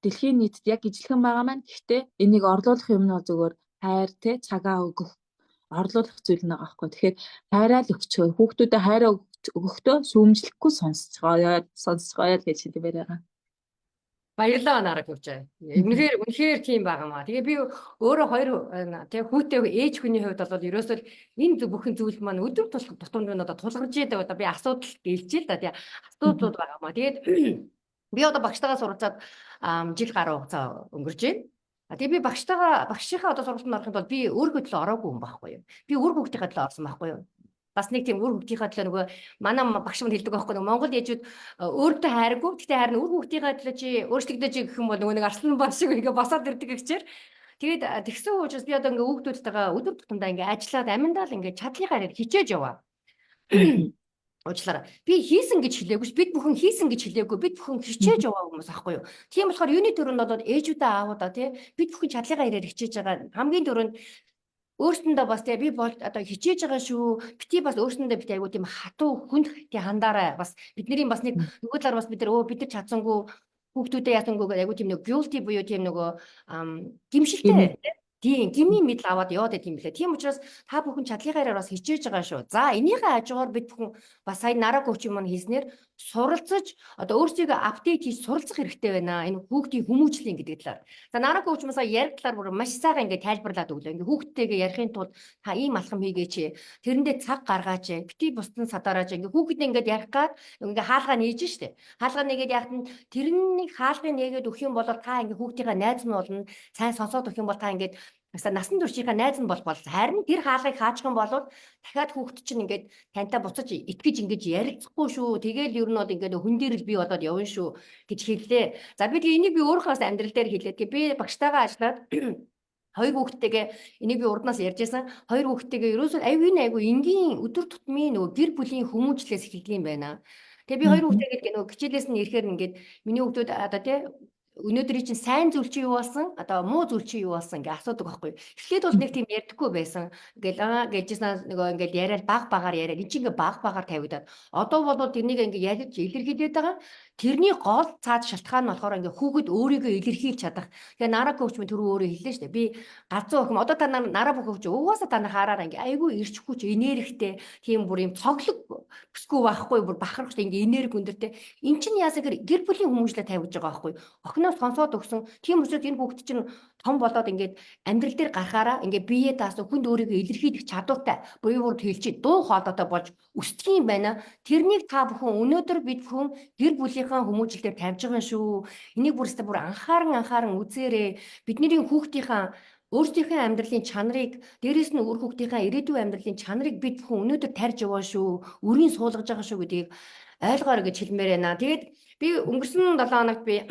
дэлхийн нийтэд яг ижилхэн байгаа маань. Гэхдээ энийг орлуулах юм нь бол зүгээр хайр те, цагаа өгөх, орлуулах зүйл нэг аахгүй. Тэгэхээр хайраа л өгчөө. Хүүхдүүдэд хайраа өгөхдөө шүүмжлэхгүй сонсцгоё, сонсцгоё л гэж хэлмээр байгаа. Баярлалаа, Нараг хөвчөө. Үнэхээр үнэхээр тийм байгаа маа. Тэгээ би өөрөө хоёр тэг хүүтэй ээж хүний хувьд бол ерөөсөө энэ бүхэн зүйл маань өдөр тутамд нь одоо тулгарч идэг, одоо би асуудал гэлж л да, тий, асуудлууд байгаа маа. Тэгээд би одоо багштайгаа суралцаад жил гаруй хугацаа өнгөрч байна. Тэгээ би багштайгаа, багшийнхаа одоо сургалтанд орохын тулд би өөрийнхөө төлөө ороогүй юм байхгүй юу? Би үр хүүхдийнхээ төлөө орсон байхгүй юу? Бас нэг тийм үр хүүхдийнхээ төлөө. Нөгөө манай багш манд хэлдэг байхгүй, нөгөө Монгол ээжүүд өөртөө хайргүй. Гэхдээ харин үр хүүхдийнхээ төлөө чи өөрчлөгдөж гэх юм бол нөгөө нэг арслан бар шиг ингээ босоод ирдэг гэхчээр. Тэгээд тэгсэн учраас би одоо ингээ хүүхдүүдтэйгээ өдөр тутамдаа ингээ ажиллаад аминдаа л ингээ чадлынхаа хэрэг хичээж яваа. Уучлаарай. Би хийсэн гэж хэлээгүй ш. Бид бүхэн хийсэн гэж хэлээгүй. Бид бүхэн хичээж яваа хүмүүс аахгүй юу? Тийм болохоор юуны түрүүнд бол ээжүүдээ, аавуудаа тий, бид бүхэн чадлынхаа хэрээр хичээж байгаа. Хамгийн түрүүнд өөрсөндөө бас тий, би бол одоо хичээж байгаа шүү. Бити бас өөрсөндөө бити айгуу тийм хатуу хүнд тий хандаарай. Бас бидний бас нэг нөгөө талаар бас бид нар өө бид нар чадсангүй, хүүхдүүдээ яасангүй гэдэг айгуу тийм нэг guilty буюу тийм нөгөө гэмшилтэй. Тийм, гмийн мэдл аваад яваад байт юм билээ. Тийм учраас та бүхэн чадлынхаа яриаар бас хичээж байгаа шүү. За, энийхээ хажуугаар бид бүхэн бас сая Нараа coach маань хэлснээр суралцаж, одоо өөрсдийгөө update хийж суралцах хэрэгтэй байна. Энэ хүүхдийн хүмүүжлийн гэдэг талаар. За, Нараа coach маань сая ярих талаар бүр маш сайхан ингээд тайлбарлаад өглөө. Ингээд хүүхдтэйгээ ярихын тулд та ийм алхам хийгээч. Тэрэндээ цаг гаргаач. Бити бусдын садараач. Ингээд хүүхэдээ ингээд ярих гад ингээд хаалгаа нээж штэ. Хаалгаа нээгээд яхад нь тэрнийг хаалгыг нээгээд өгөх юм бол та ингээд хүүхдийнхээ найз нь болно. Сайн сонсоод өгөх юм бол та ингээд насан туршийнхаа найз нь болох бол, харин тэр хаалгыг хаачих юм бол дахиад хүүхд чинь ингээд тантай буцаж итгэж ингэж ярилцахгүй шүү. Тэгээл ер нь бол ингээд хүн дээр л бий болоод явна шүү гэж хэллээ. За, би тэгээ энийг би өөрийнхөө амьдрал дээр хэлээд, би багштайгаа ажиллаад хоёр хүүхэдтэйгээ энийг би урднаас ярьж байсан. Хоёр хүүхэдтэйгээ ерөөсөө аюу энэ айгу энгийн өдөр тутмын нөгөө гэр бүлийн хүмүүжлээс эхэлдэг юм байна. Тэгээ би хоёр хүүхэдтэйгээ нөгөө хичээлээс нь ирэхээр ингээд миний хүүхдүүд одоо тий өнөөдрийн чинь сайн зүйл чи юу болсон, одоо муу зүйл чи юу болсон гэж асуудаг байхгүй. Эхлээд бол нэг тийм ярьдаггүй байсан. Ингээл аа гэжсэн нөгөө ингээл яриад баг багаар яриад, эн чинь ингээ баг багаар тавигдаад, одоо бол тэрнийг ингээ ярьж илэрхийлээд байгаа. Тэрний гол цаад шалтгаан нь болохоор ингээ хүүхэд өөрийгөө илэрхийлж чадах. Тэгээ Нараа coach минь түрүү өөрөө хэллээ шүү дээ. Би галзуу охин, одоо та нараа бүх хөвч угаасаа та нар хараараа, ингээ айгүй ирч хүч, энергитэй, тийм бүр юм цоглог бүсгүй байхгүй, бүр бахарх ингээ энерги өндөртэй. Эн чинь яасан гэхээр гэр бүлийн хүмүүжлээ тавьж байгаа байхгүй. Охиноо сонсоод өгсөн. Тийм учраас энэ хүүхэд чинь том болоод ингээд амьдрал дээр гарахаараа ингээд бие даасан, хүнд өөрийгөө илэрхийлэх чадвартай, буюу бүр хэлчих дуу хоолойтой болж өсдөг юм байна. Тэрнийг та бүхэн өнөөдөр бид бүхэн гэр бүлийнхаа хүмүүжил дээр тавьж байгаа шүү. Энийг бүр өстө бүр анхааран анхааран үзээрэй. Бидний хүүхдийнхаа өөрсдийнхөө амьдралын чанарыг, дээрэс нь үр хүүхдийнхээ ирээдүйн амьдралын чанарыг бид бүхэн өнөөдөр тарьж яваа шүү. Өрийн суулгаж байгаа шүү гэдгийг ойлгоорой гэж хэлмээр байна. Тэгээд би өнгөрсөн 7 хоногт би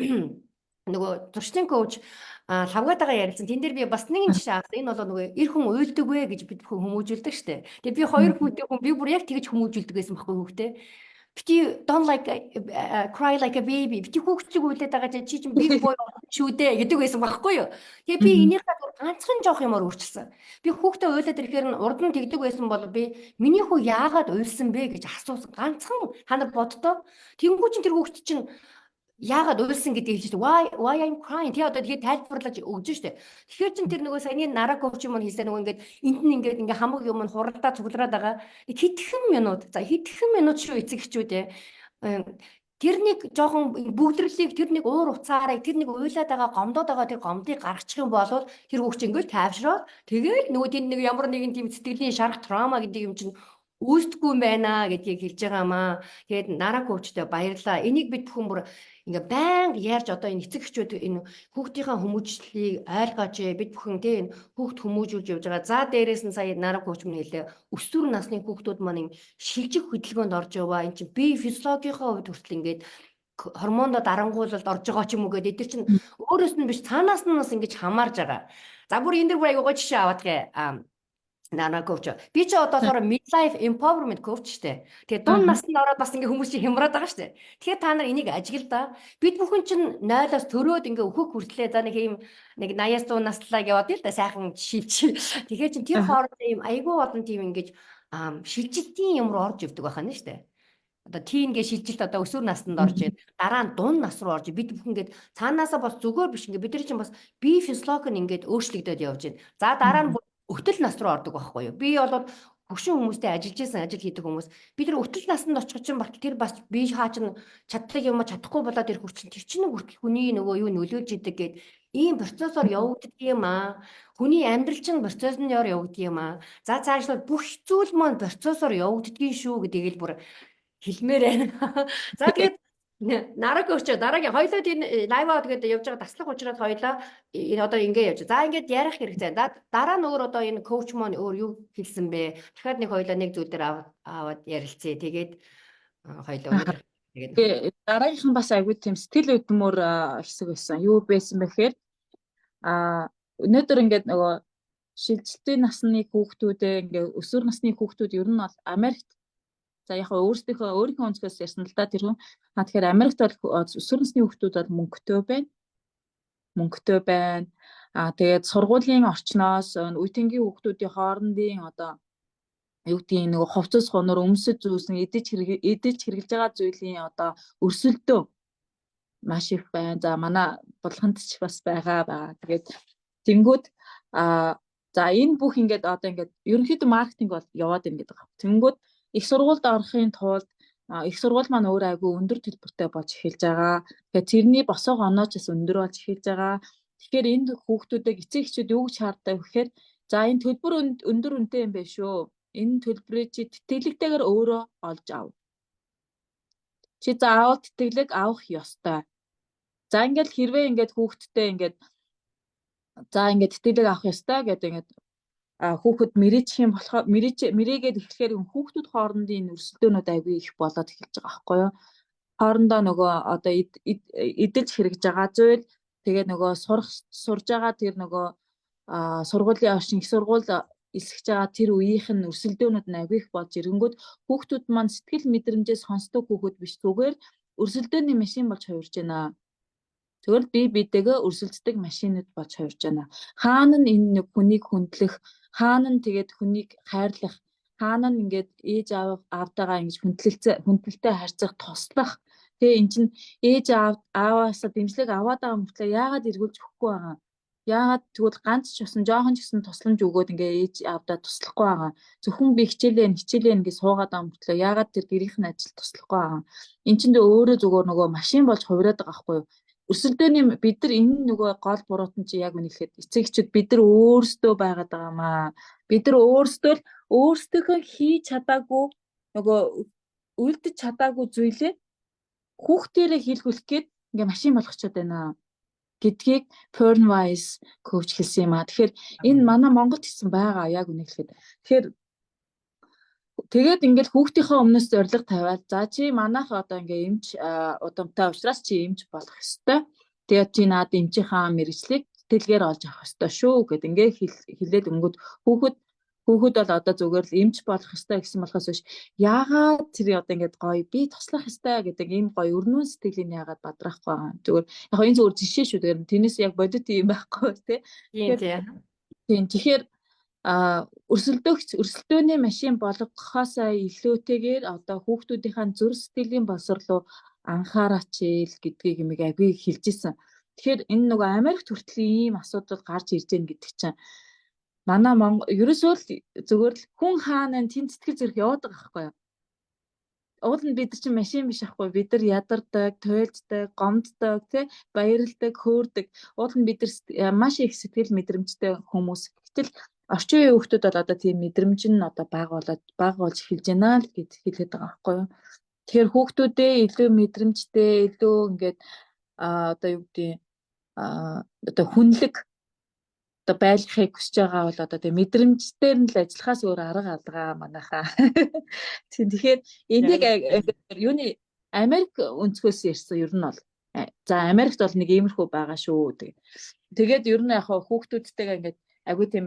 нөгөө туршлагын coach лавгаатайгаа ярилцсан. Тэн дээр би бас нэгэн жишээ авсан. Энэ бол нөгөө эр хүн уйлдаг вэ гэж бид бүхэн хүмүүжүүлдэг штэ. Тэгээ би хоёр хүүтэй хүн, би бүр яг тэгж хүмүүжүүлдэг байсан байхгүй хүүхдээ. Бити don't like cry like a baby. Бити хүүхдчиг уйлаад байгаа чи чинь big boy шүү дээ гэдэг байсан байхгүй юу. Тэгээ би энийхээ ганцхан жоох юмар өөрчилсөн. Би хүүхдээ уйлаад ирэхээр нь урд нь тэгдэг байсан бол би миний хүү яагаад уйлсан бэ гэж асуусан. Ганцхан та нар боддоо. Тэнгүү чинь тэр хүүхд чинь яагаад уйлсан гэдгийг хэлж, why I'm crying, тий, одоо тэгэхээр тайлбарлаж өгч штэ. Тэгэхээр чин тэр нөгөө саяны Нараа coach юм хэлсэн нөгөө ингээд энд нь ингээд ингээ хамаг юм нь хуралдаа цуглараад байгаа. Хэдхэн минут, за, хэдхэн минут шүү, эцэг эхчүүд ээ. Тэр нэг жоохон бүгдэрлийг, тэр нэг уур уцаарыг, тэр нэг уйлаад байгаа, гомдоод байгаа тэр гомдыг гаргачих юм бол тэр хүүхд чинь ингээл тайвшраад, тэгэл нөгөө тэнд нэг ямар нэгэн тийм сэтгэлийн шарах, trauma гэдэг юм чинь үүсдэггүй юм байна гэдгийг хэлж байгаа маа. Тэгээд Нараа coach тэй баярлалаа. Энийг бид бүхэн бүр ингээ байнга ярьж, одоо энэ эцэг эхчүүд энэ хүүхдийнхаа хүмүүжлийг ойлгооч, бид бүхэн тий энэ хүүхд хүмүүжүүлж явж байгаа. За, дээрээс нь сая Нараа coach минь хэлээ. Өсвөр насны хүүхдүүд маань энэ шилжих хөдөлгөөнд орж яваа. Энэ чинь бие физиологийнхоо хувьд хүртэл ингээд гормондо дарангуйлалд орж байгаа ч юм уу гэдэг. Эдгээр чинь өөрөөс нь биш, цаанаас нь бас ингэж хамаарж байгаа. За, бүр энэ дэр бүр айгуу гоё жишээ аваад гээ. Нараа coach. Би ч одоо болохоор midlife empowerment coach штэ. Тэгээ дунд наснд ороод бас ингээ хүмүүс чинь хямраад байгаа штэ. Тэгэхээр та нар энийг ажигла да. Бид бүхэн чинь 0-оос төрөөд ингээ өөхөх хүртлээ, за, нэг юм нэг 80-аас 100 наслаа яваад л да, сайхан шилж. Тэгэхээр чин тэр хооронд ийм айгүй олон тийм ингэж шилжилтийн юм руу орж явдаг байх нь штэ. Одоо teen гээ шилжилт, одоо өсвөр наснд орж ийн, дараа нь дунд нас руу орж, бид бүхэн ингээд цаанаасаа бас зүгээр биш, ингээд бид нар чинь бас бие физиологи нь ингээд өөрчлөгдөд явж байна. За, дараа нь өтөл нас руу ордог байхгүй юу? Би бол хөгшин хүмүүстэй ажиллаж исэн, ажил хийдэг хүмүүс, бид нар өтөл наснд очих чинь бат тэр бас бие хаа чинь чаддаг юм чадахгүй болоод ирэх хүртэл тэр чинь хүртэл хүний нөгөө юу нөлөөлж идэг гээд ийм процессор явагддаг юм аа. Хүний амьдрал чинь процессор явагддаг юм аа. За, цаашлаад бүх зүйл маань процессор явагддгийн шүү гэдгийг л бүр хэлмээр байна. За, тэгээд Нараа coach, дараагийн хоёлоо тийм live аа тэгээд явж байгаа таслах учраас хоёлоо энэ одоо ингэ явж. За, ингээд ярих хэрэгтэй. Дараа нь өөр одоо энэ coach маань өөр юу хэлсэн бэ? Дахиад нэг хоёлоо нэг зүйл дээр аваад ярилцъя. Тэгээд хоёлоо өнөөдөр тэгээд дараагийнх нь бас айгүй тийм сэтгэл хөдлөмөр хэсэг байсан. Юу байсан бэ гэхээр өнөөдөр ингээд нөгөө шилжилтийн насны хүүхдүүдээ, ингээ өсвөр насны хүүхдүүд ер нь бол Америкт. За, яг өөрсдийнхөө өөрийнхөө өнцгөөс ярьсан л да тэр хүн. А тэгэхээр Америкт бол өсвөр насны хүүхдүүд бол мөнгөтэй байна. Мөнгөтэй байна. А тэгээд сургуулийн орчноос үеийнгийн хүүхдүүдийн хоорондын одоо юу гэдгийг нөгөө хувцас хунар, өмсөж зүүсэн, идэж хэрэглэж байгаа зүйлийн одоо өрсөлдөө маш их байна. За, манай булганд ч бас байгаа ба. Тэгээд тэнгүүд А за энэ бүх ингээд одоо ингээд ерөнхийдөө маркетинг бол яваад байна гэдэг байна. Тэнгүүд их сургуульд орохын тулд их сургууль маань өөр айгүй өндөр төлбөртэй болж эхэлж байгаа. Тэгэхээр тэрний босоог онооч бас өндөр болж эхэлж байгаа. Тэгэхээр энд хүүхдүүдийг эцэг эхчүүд юу гэж шаарддаг вэ гэхээр за энэ төлбөр өндөр үнэтэй юм байна шүү. Энэ төлбөрийг чи тэтгэлэгтэйгээр өөрөө олж ав. Чи заавал тэтгэлэг авах ёстой. За ингээл хэрвээ ингээд хүүхэдтэй ингээд за ингээд тэтгэлэг авах ёстой гэдэг ингээд хүүхэд мэрийчих юм болохоор мэрийгээд эхлэхээр хүүхдүүд хоорондын өрсөлдөөнүүд айгүй их болоод эхэлж байгаа байхгүй юу? Хоорондоо нөгөө одоо эдэлж хэрэгж байгаа зүйл, тэгээ нөгөө сурж байгаа тэр нөгөө сургуулийн орчин, их сургууль элсэж байгаа тэр үеийнх нь өрсөлдөөнүүд нь айгүй их болж ирэнгүүт хүүхдүүд маань сэтгэл мэдрэмжээ сонсдог хүүхэд биш, зүгээр өрсөлдөөний машин болж хувирж байна. Зүгээр л бие биетэйгээ өрсөлддөг машинууд болж хувирж байна. Хаана нь энэ нэг хүнийг хүндлэх, хаана нь тэгээд хүнийг хайрлах, хаана нь ингээд ээж аав аавтайгаа ингэж хүндлэлтэй харьцах, туслах. Тэгээ эн чинь ээж аав ааваасаа дэмжлэг аваад байгаа мөртлөө яагаад эргүүлж өгөхгүй байгаа? Яагаад тэгвэл ганц ч гэсэн жоохон ч гэсэн тусламж өгөөд ингээ ээж аавдаа туслахгүй байгаа? Зөвхөн би хичээлээ хичээлээ ингээ суугаад байгаа мөртлөө яагаад тэр гэрийнх нь ажил туслахгүй байгаа? Эн чинь өөрөө зүгээр нөгөө машин болж хувираад байгаа байхгүй юу? Өрсөлдөөний бид нар энэ нөгөө гол буруутан чи яг үнэ хэлэхэд эцэг эхчүүд бид нар өөрсдөө байгаад байгаа маа. Бид нар өөрсдөө л өөрсдийнхөө хийж чадаагүй, нөгөө үлдэж чадаагүй зүйлээ хүүхдэрээ хийлгүүлэх гээд ингээ машин болгочоод байна гэдгийг Fern Wise coach хэлсэн юм а. Тэгэхээр энэ манай Монголд хийсэн байгаа яг үнэ хэлэхэд. Тэгэхээр тэгээд ингээл хүүхдийнхээ өмнөөс зорилго тавиад, за чи манайх одоо ингээ эмч удамтай учраас чи эмч болох ёстой. Тэгээд чи наад эмчийнхаа мэргэжлийг тэтгэлгээр олж авах ёстой шүү гэд ингээ хэлээд өнгөд хүүхэд бол одоо зүгээр л эмч болох ёстой гэсэн болохоос биш, яагаад тэр одоо ингээд гоё би туслах ёстой гэдэг ийм гоё өрнөн сэтгэлийг яагаад бадраахгүй байгаа. Зүгээр яг энэ зүгээр жишээ шүү. Тэгэхээр тэрнээс яг бодит юм байхгүй тий. Тийм, тэгэхээр өрсөлдөөний машин болгохоосоо илүүтэйгээр одоо хүүхдүүдийнхээ зүрх сэтгэлийн боловсрол руу анхаараач ил гэдгийг юмыг айгүй хэлж исэн. Тэгэхээр энэ нөгөө Америкт хүртэл ийм асуудал гарч ирж байна гэдэг чинь манай Монгол ерөөсөө л зүгээр л хүн хаана тэнд сэтгэл зүрх яваад байгаа байхгүй юу? Уул нь бид нар чинь машин биш ахгүй, бид нар ядардаг, туйлддаг, гомддог, тий, баярлдаг, хөөрдөг. Уул нь бид нар маш их сэтгэл мэдрэмжтэй хүмүүс. Гэтэл орчин үеийн хүүхдүүд бол одоо тийм мэдрэмж нь одоо бага болоод бага болж эхэлж байна л гэж хэлээд байгаа байхгүй юу? Тэгэхээр хүүхдүүдээ илүү мэдрэмжтэй, илүү ингээд одоо юу гэдгийг одоо хүнлэг одоо байлгахыг хүсэж байгаа бол одоо тэг мэдрэмжээр нь л ажиллахаас өөр арга алгаа манайхаа. Тийм, тэгэхээр энийг юуны Америк өнцгөөс ярьсан ер нь бол за Америкт бол нэг иймэрхүү байгаа шүү. Тэгээд ер нь яг хүүхдүүдтэйгээ ингээд айгүй тийм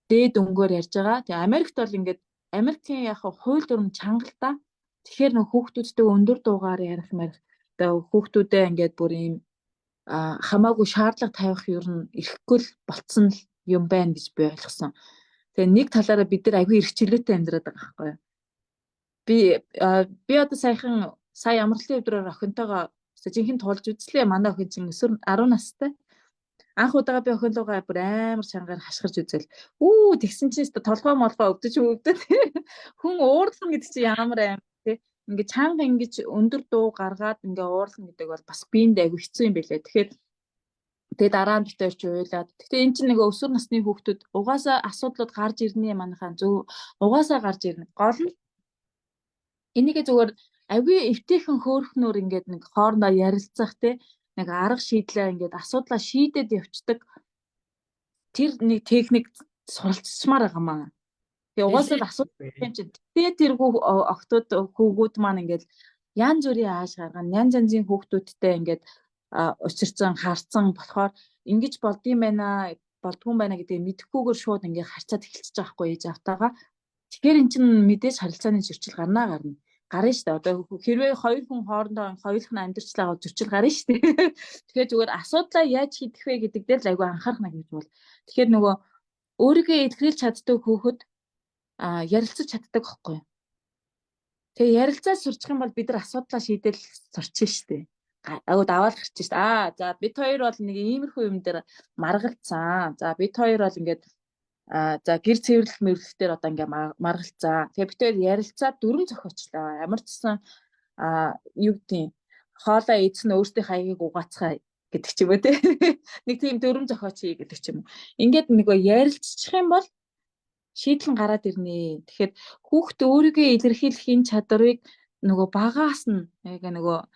дээд өнгөөр ярьж байгаа. Тэгээ Америкт бол ингээд Америкийн яг хууль дүрм чанга л та. Тэгэхээр нөх хүүхдүүдтэй өндөр дуугаар ярих марих, одоо хүүхдүүдээ ингээд бүр ийм хамаагүй шаардлага тавих ер нь эрхгүй л болцсон л юм байна гэж би ойлгосон. Тэгээ нэг талаараа бид нар айгүй эрх чөлөөтэй амьдраад байгаа байхгүй юу? Би одоо саяхан сая амралтын өдрөөр охинтойгоо жинхэнэ туулж үзлээ. Манай охин чинь өсвөр 10 настай. Анх удаага би охин руугаа бүр амар чангаар хашгирч үзэл. Үү, тэгсэн чинь толгой молгоо өвдөж өвдөд. Хүн уурлах гэдэг чинь ямар аим тий. Ингээ чанга ингэж өндөр дуу гаргаад ингээ уурлах гэдэг бол бас биэнд айгүй хэцүү юм байлээ. Тэгэхээр тэгээ дараа нь бид хоёр чи уйлаад. Гэхдээ эн чинь нэг өсвөр насны хүүхдүүд угаасаа асуудлууд гарч ирнэ, манайхаа зөв, угаасаа гарч ирнэ. Гол нь энийгээ зүгээр айгүй эвтэйхэн хөөрхнөр ингээд нэг хоорондоо ярилцах те, нэг арга шийдлээ, ингээд асуудлаа шийдээд явцдаг тэр нэг техник суралцчмаар байгаа маа. Тэгээ угаасаа л асуудал юм чинь. Тэгээ тэр охтууд хүүгүүд маань ингээд янз бүрийн ааш гаргана. Янз янзын хүүхдүүдтэй ингээд учирсан харцсан болохоор ингэж болдгийм байна, болдгоо байна гэдгийг мэдэхгүйгээр шууд ингээ харцаад эхэлчихэж байгаа хгүй ээж автаага. Тэгэхээр эн чинь мэдээж харилцааны зөрчил гарнаа гарна. Гарна шүү дээ. Одоо хэрвээ хоёр хүн хоорондоо хоёулах нь амьдарчлаа зөрчил гарна шүү дээ. Тэгэхээр зүгээр асуудлаа яаж шийдэх вэ гэдэг дээр л айгүй анхаарах нэг гэж бол. Тэгэхээр нөгөө өөрийгөө илэрхийлж чаддаг хүүхэд ярилцаж чаддаг байхгүй юу? Тэгээ ярилцаад сурчих юм бол бид нар асуудлаа шийдэл сурчин шүү дээ. Агуу даваал гарч шít. Аа за, бид хоёр бол нэг иймэрхүү юм дээр маргалцсан. За, бид хоёр бол ингээд за, гэр цэвэрлэх мэвэрлэх дээр одоо ингээ маргалцсан. Тэгээ бид хоёр ярилцаад дүрм зохиочлоо. Ямар ч гэсэн юу гэдгийг, хоолоо эзэн өөртөө хаягийг угаацгаа гэдэг ч юм уу, те. Нэг тийм дүрм зохиоч хий гэдэг ч юм уу. Ингээд нөгөө ярилцчих юм бол шийдэл нь гараад ирнэ. Тэгэхээр хүүхд өөрийгөө илэрхийлэх энэ чадварыг нөгөө багаас нь, яг нөгөө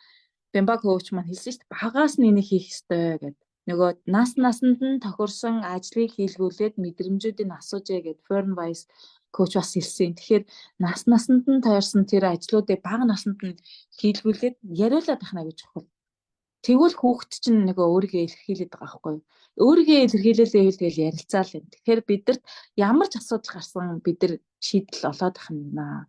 Бемба coach маань хэлсэн шүү дээ. Багаас нь энийг хийх ёстой гэд. Нөгөө нас насанд нь тохирсон ажлыг хийлгүүлээд мэдрэмжүүдийг асуужээ гэд Fern Wise coach бас хэлсэн. Тэгэхээр нас насанд нь тойрсон тэр ажлуудыг бага насанд нь хийлгүүлээд яриулаад байх нь гэж чухал. Тэгвэл хүүхэд чинь нөгөө өөрийгөө илэрхийлээд байгаа байхгүй юу? Өөрийгөө илэрхийлээлээ тэгэл ярилцаал юм. Тэгэхээр бидэрт ямар ч асуудал гарсан бид нар шийдэл олоод ах юм аа.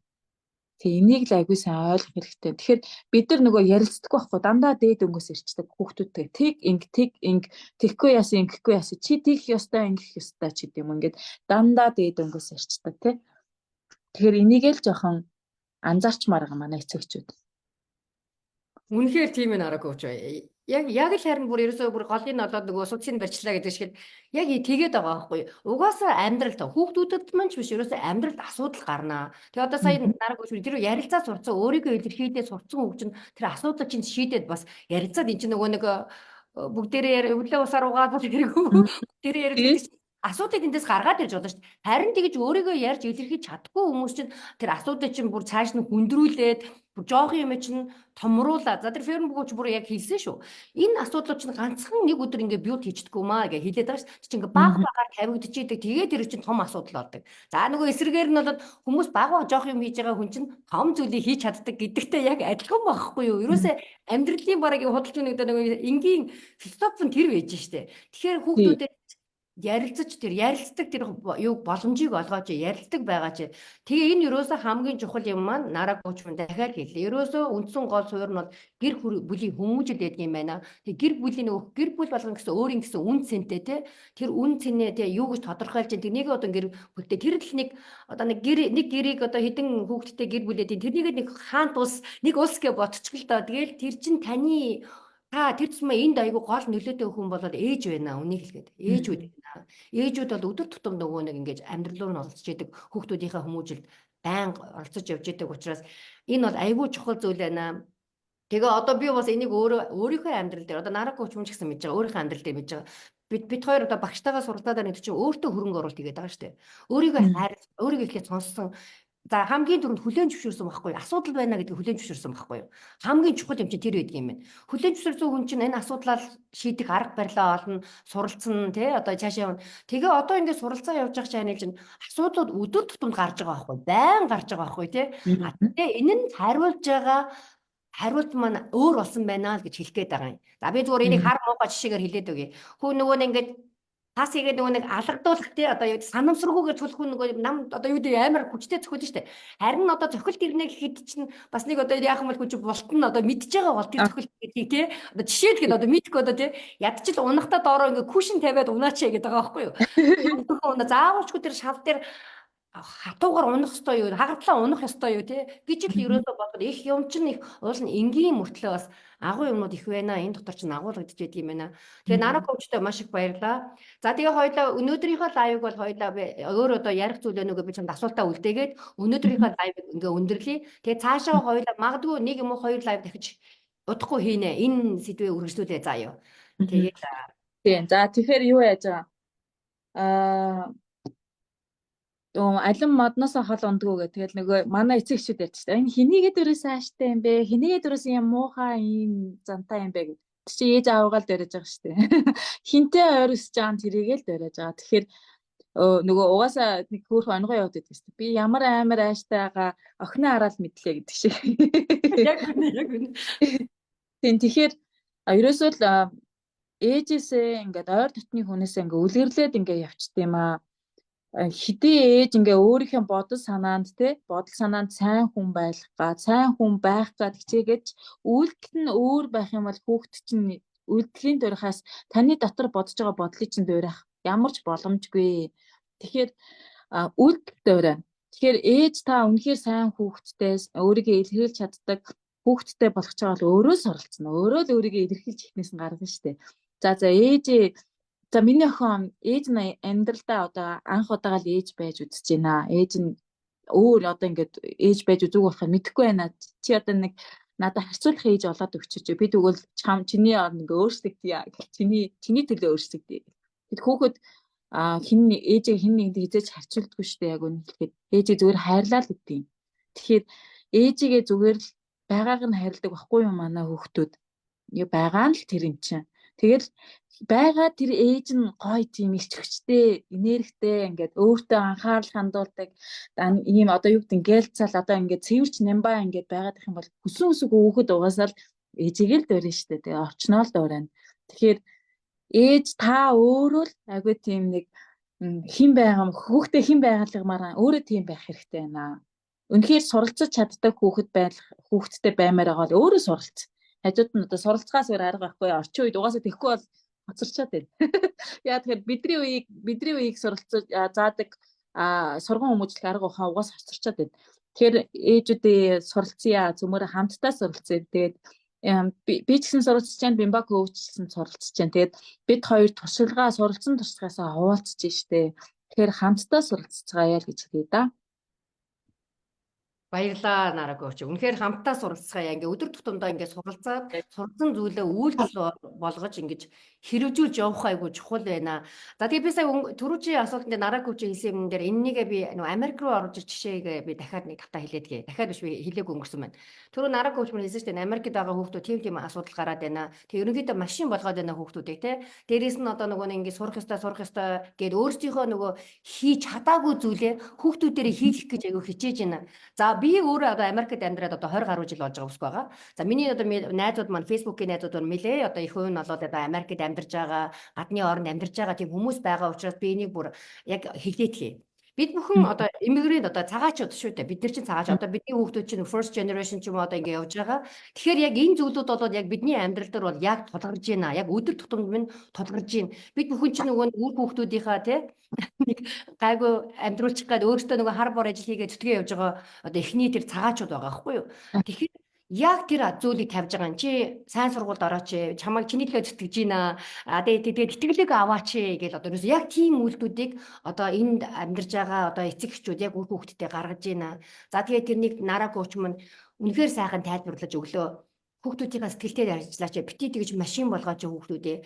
Тэг, энийг л айгүй сайн ойлгох хэрэгтэй. Тэгэхээр бид нар нөгөө ярилцдаггүй байхгүй, дандаа дээд өнгөөс ирчдэг хүүхдүүдтэй. Тэг инг, тэг инг, тэгэхгүй яасан, ингэхгүй яасан, чи тэгэх ёстой, ингэх ёстой ч гэдэм юм. Ингээд дандаа дээд өнгөөс ирчдэг, тий. Тэгэхээр энийг л жоохон анзаарчмаар байгаа манай эцэгчүүд. Үнэхээр тийм ээ, Нараа coach. Яг л харин бүр ерөөсөө бүр голыг нь олоод нөгөө судсыг барьчлаа гэдэг шиг яг тэгээд байгаа байхгүй. Угаасаа амьдралд, хүүхдүүдэд мань ч биш, ерөөсөө амьдралд асуудал гарнаа. Тэгээ одоо сая Нараа coach тэр ярилцаа сурцсан, өөрийгөө илэрхийлээ сурцсан хүүхд чинь тэр асуудал чинь шийдээд бас ярилцаад эн чинь нөгөө нэг бүгдээрээ өглөө усаар угаад хэрэггүй, бүгдээрээ ярилцдаг, асуудлыг тэндээс гаргаад ирж болно шүү дээ. Харин тэгж өөрийгөө ярьж илэрхийлж чадахгүй хүмүүс чинь тэр асуудлыг чинь бүр цааш нь хүндрүүлээд, бүр жоох юм чинь томруулаад. За, тэр Ферн coach бүр яг хэлсэн шүү. Энэ асуудлууд чинь ганцхан нэг өдөр ингээ build хийчихдэггүй маа гэж хэлээд байгаа шүү. Чи ингээ баг багаар тавигдчихийдэг. Тэгээд тэр чинь том асуудал болдог. За, нөгөө эсрэгээр нь бол хүмүүс баг баг жоох юм хийж байгаа хүн чинь том зүйлийг хийж чаддаг гэдэгтэй яг адилхан байхгүй юу? Ерөөсөө амьдралын бараг худалч нэг нөгөө энгийн философи нь тэр байж штэ. Тэгэхээр хүүхдүүдэд ярилцаж, тэр ярилцдаг тэр юу боломжийг олгооч, ярилцдаг байгаа чи. Тэгээ энэ ерөөсөө хамгийн чухал юм маань Нараа coach мөн дахиад хэллээ. Ерөөсөө үндсэн гол суурь нь бол гэр бүлийн хүмүүжил байдаг юм байна. Тэгээ гэр бүлийн нөгөө гэр бүл болгон гэсэн өөрийн гэсэн үн цэнтэй, те. Тэр үн цэнээ, те, юу гэж тодорхойлж чинь тэрнийг одоо гэр бүлтэй тэр л нэг одоо нэг гэр нэг гэрийг одоо хэдэн хүүхэдтэй гэр бүлээд тэрнийг нэг хаант улс, нэг улс гэж ботчих л доо. Тэгэл тэр чин таны та тэр тусмаа энд айгу гол нөлөөтэй хүн болоод ээж байна. Үнийг хэлгээд. Ээжүүд байна. Ээжүүд бол өдөр тутам нөгөө нэг ингэж амьдрал руу нь оролцож идэг, хүүхдүүдийнхээ хүмүүжилд байнга оролцож явж идэг учраас энэ бол айгүй чухал зүйл байна. Тэгээ одоо би бас энийг өөрөө өөрийнхөө амьдрал дээр, одоо Нараа coach ч гэсэн мэдж байгаа, өөрийнхөө амьдрал дээр мэдж байгаа. Бид хоёр одоо багштайгаа суралцаад нэг чинь өөртөө хөрөнгө оруулалт хийгээд байгаа шүү дээ. Өөрийгөө хайр, өөрийгөө эхлээд сонссон. За, хамгийн түрүүнд хүлээн зөвшөөрсөн байхгүй юу? Асуудал байна гэдгийг хүлээн зөвшөөрсөн байхгүй юу? Хамгийн чухал юм чинь тэр байдаг юм байна. Хүлээн зөвшөөрсөн хүн чинь энэ асуудлаа шийдэх арга барилаа олно, суралцсан, тий, одоо цаашаа явна. Тэгээ одоо ингээд суралцаа явж байгаа чинь чинь асуудлууд өдөр тутамд гарч байгаа байхгүй юу? Байн гарч байгаа байхгүй, тий. А тэгээ энэ нь хариулж байгаа хариулт маань өөр болсон байна л гэж хэлэх гээд байгаа юм. За, би зүгээр энийг хар муухай жишээгээр хэлээд өгье. Хүү нөгөө нэг ингээд тас хийгээд нөгөө нэг алгадуулах, тий, одоо юу санамсаргүйгээр цулах хүн нөгөө нам одоо юу гэдэг амар хүчтэй цохиод штэ. Харин одоо цохилт ирнэ гэхэд чинь бас нэг одоо яах юм бол хүн чинь болтон одоо мэдж байгаа бол тэр цохилт гэдгийг, тий, одоо жишээлхэд одоо мэдгүй одоо, тий, ядчил унахта доороо ингээ cushion тавиад унаач гэдэг байгаа байхгүй юу? Унаа заавалчгүй тэр шал дээр хатуугаар унах ёстой юу, хагартлаа унах ёстой юу, тий, гэж л ерөөсөө бодоход их юм чинь их уул нь энгийн мөртлөө бас агуу юмнууд их байна. Энэ дотор чинь агуулгадж байдаг юм байна. Тэгээ Нараа coach той маш их баярлаа. За, тэгээ хоёлаа өнөөдрийнхөө live ыг бол хоёлаа өөр одоо ярих зүйл байна уу гэж би чамд асуултаа үлдээгээд өнөөдрийнхөө live ыг ингээ өндөрлөе. Тэгээ цаашаа хоёлаа магадгүй нэг юм уу хоёр live дахиж удахгүй хийнэ. Энэ сэдвээ үргэлжлүүлээ заа юу. Тэгээд Тийм. За, тэгэхээр юу яаж байгаа? Аа, алин модноосоо хол ундгүү гэх. Тэгэл нөгөө манай эцэг эхчүүд ярьж та. Энэ хэнийгээ дөрөөс ааштай юм бэ? Хэнийгээ дөрөөс юм муухай юм зантай юм бэ гэд. Чи ээж аавгаа л дөрөж байгаа шүү дээ. Хинтээ ойр өсөж байгаа нь тэрийг л дөрөж байгаа. Тэгэхээр нөгөө угаасаа нэг хөөрхөн онгой яваад байдаг шүү дээ. Би ямар амар ааштай байгаа охиноо хараад мэдлээ гэдэг шиг. Яг үнэ, яг үнэ. Тийм, тэгэхээр ерөөсөө л ээжээсээ ингээд ойр дотны хүнээсээ ингээд үлгэрлээд ингээд явчт юм аа. Хэдий ээж ингээ өөрийнхөө бодол санаанд, те, бодол санаанд сайн хүн байх га, сайн хүн байх гад хичээгээд үйлдэл нь өөр байх юм бол хүүхэд чинь үйлдэлийн дуурайхаас, таны дотор бодож байгаа бодлыг чинь дуурайх ямар ч боломжгүй. Тэгэхээр үйлдэл дуурай. Тэгэхээр ээж та үнэхээр сайн хүүхэдтэй, өөрийгөө илэрхийлж чаддаг Хүүхэдтэй болох ч байгаа бол өөрөө суралцна. Өөрөө л өөрийгөө илэрхийлж эхнээс нь гарна шүү дээ. За за ээжээ, за миний охин ээж нь амьдралдаа одоо анх удаага л ээж байж үзэж байна. Ээж нь өөр одоо ингээд ээж байж үзүүг болохыг мэдэхгүй байна. Чи одоо нэг надад харьцуулах ээж олоод өгчөөч. Би тэгвэл чам чиний орн ингээ өөрчлөгдөе гэх. Чиний төлөө өөрчлөгдөе. Тэгэд хүүхэд хэн ээжээ хэн нэгэнд хизээж харьцуулдаггүй шүү дээ, яг үнэ хэлэхэд. Ээжээ зүгээр хайрлаа л гэдэг юм. Тэгэхээр ээжигээ зүгээр л байгааг нь хайрладаг байхгүй юу манай хүүхдүүд. Юу байгаа нь л тэр юм чинь. Тэгэл байгаа тэр ээж нь гоё тийм ирч хүчтэй, энергитэй, ингээд өөртөө анхаарал хандуулдаг ийм одоо юу гэдэг ингээл цал одоо ингээд цэвэрч нямбаа ингээд байгаад их юм бол хүсэн үсэг хүүхэд угаасаа л ээжигээ л дуурайна штэ. Тэгээ орчноо л дуурайна. Тэгэхээр ээж та өөрөө л айгүй тийм нэг хэн байгаа хүүхдээ хэн байгаалгамаар өөрөө тийм байх хэрэгтэй байна. Үнэхээр суралцаж чаддаг хүүхэд байх хүүхэдтэй баймаар байгаа бол өөрөө суралц. Хажууд нь одоо суралцахаас өөр арга байхгүй, орчин үед угаасаа тэгэхгүй бол хоцорчоод байна. Яа, тэгэхээр бидний үеийг суралцаж заадаг сурган хүмүүжлэх арга ухаан угаас хоцорчоод байна. Тэгэхээр ээжүүдээ суралцъя, цөмөрө хамтдаа суралцъя. Тэгээд би ч гэсэн суралцж байна, Бимба coach гэсэн суралцж байна. Тэгээд бид хоёр туршилгаа суралцсан туршлагаасаа хуваалцж штэ. Тэгэхээр хамтдаа суралцгаая л гэж хэлье да. Баярлалаа, Нара coach. Үнэхээр хамтдаа суралцгаая. Ингээ өдөр тутамдаа ингээ суралцаад, сурсан зүйлээ үйлдэл болгож, ингэж хэрэгжүүлж явах айгу чухал байна. За, тэгээ би сая түрүүчийн асуултанд Нара coach хэлсэн юм дээр энэнийгээ би нөгөө Америк руу оруулж жишээг би дахиад нэг тавтаа хэлээдгээ. Дахиад биш, би хэлээгүй өнгөрсөн байна. Түрүү Нара coach мөн хэлсэн шүү дээ. Америкт байгаа хүүхдүүд тийм тийм асуудал гараад байна. Тэг ерөнхийдөө машин болгоод байна хүүхдүүдийг те. Дээрээс нь одоо нөгөө нэг ингээ сурах ёстой, сурах ёстой гэд өөрсдийнхөө нөгөө хийж чадаагүй зүйлээ хүүхдүүдээрээ хийх гэж айгу хичээж байна. За, би өөрөө одоо Америкт амьдраад одоо 20 гаруй жил болж байгаа үсэг байгаа. За, миний одоо найзууд маань, Facebook-ийн найзууд маань нэлээ одоо их хувь нь болоод одоо Америкт амьдарч байгаа, гадны оронд амьдарч байгаа тийм хүмүүс байгаа учраас би энийг бүр яг хэлээдхий. Бид бүхэн одоо immigrant, одоо цагаачууд шүү дээ. Бид нар чинь цагаач, одоо бидний хүүхдүүд чинь first generation ч юм уу одоо ингэ явж байгаа. Тэгэхээр яг энэ зүйлүүд бол яг бидний амьдрал дээр бол яг тулгарч байна. Яг өдөр тутамд минь тулгарч байна. Бид бүхэн чинь нөгөө үр хүүхдүүдийнхаа тий нэг гайгүй амьдруулчих гээд өөртөө нөгөө хар бор ажил хийгээд зүтгээ явж байгаа одоо эхний тэр цагаачууд байгаа байхгүй юу? Тэгэхээр яг тэр зүйлийг тавьж байгаа юм. Чи сайн сургуульд орооч, чамайг чиний төлөө зүтгэж байна. А тэгээд итгэлийг аваач гэл одоо ерөөсөө яг тийм үйлдэлүүдийг одоо энд амьдарч байгаа одоо эцэг эхчүүд яг үр хүүхдтэй гаргаж байна. За, тэгээд тэрнийг Нара coach мань үнэхээр сайхан тайлбарлаж өглөө. Хүүхдүүдийнхээ сэтгэлтэй ажиллаач, бити тэгж машин болгооч хүүхдүүдээ,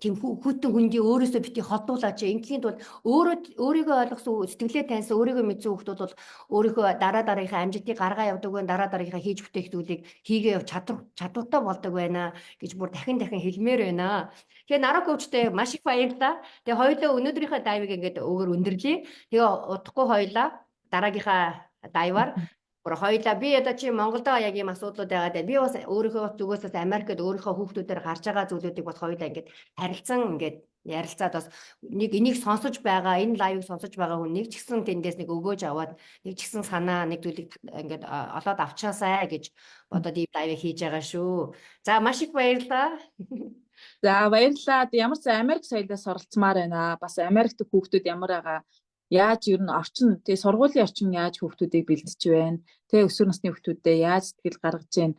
тийм хүйтэн хүндий өөрөөсөө бити холдуулаач. Ингээхийн тулд өөрөө өөрийгөө ойлгосон, сэтгэлээ таньсан, өөрийгөө мэдсэн хүүхдүүд бол өөрийнхөө дараа дараагийнхаа амжилтыг гаргаа явдаг байна, дараа дараагийнхаа хийж бүтээх зүйлийг хийгээ яв чадвартай болдог байна гэж бүр дахин дахин хэлмээр байна. Тэгэхээр Нара coach тэй маш их баярлалаа. Тэгээ хоёулаа өнөөдрийнхөө live ыг ингээд өгөр өндөрлөе. Тэгээ удахгүй хоёулаа дараагийнхаа live аар бүр хоёулаа би одоо чи Монголдо яг ийм асуудлууд байгаа дээ. Би бас өөрийнхөө зүгээс бас Америкт өөрийнхөө хүүхдүүдээр гарч байгаа зүйлүүдийг бас хоёулаа ингээд харилцан ингээд ярилцаад, бас нэг энийг сонсож байгаа, энэ live ыг сонсож байгаа хүн нэг ч гэсэн тэндээс нэг өгөөж аваад, нэг ч гэсэн санаа, нэг зүйлийг ингээд олоод авчаасай гэж бодоод ийм live ыг хийж байгаа шүү. За, маш их баярлалаа. За, баярлалаа. Ямар ч Америк соёлоос суралцмаар байна. Бас Америкт хүүхдүүд ямар байгаа, яаж ер нь орчин, тэгээ сургуулийн орчин яаж хүүхдүүдийг бэлдэж байна, тэгээ өсвөр насны хүүхдүүдэд яаж сэтгэл гаргаж байна.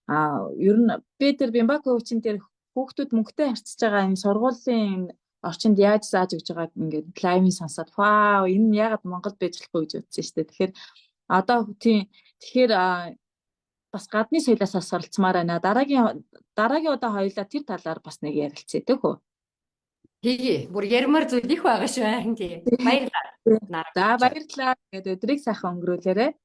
А ер нь би тэр Бимба coach ийн тэр хүүхдүүд мөнгөтэй харьцаж байгаа энэ сургуулийн орчинд яаж зааж өгч байгааг ингээд live ын сонсоод, вау, энэ нь яагаад Монголд байж болохгүй гэж бодсон шүү дээ. Тэгэхээр одоо тийм, тэгэхээр бас гадны соёлоос суралцмаар байна. Дараагийн удаа хоёулаа тэр талаар бас нэг ярилцъя, тэг үү? Хийе. Бүр ярмаар зүйл их байгаа шүү. Харин тий. Баярлалаа. За, баярлалаа. Тэгээд өдрийг сайхан өнгөрүүлээрэй.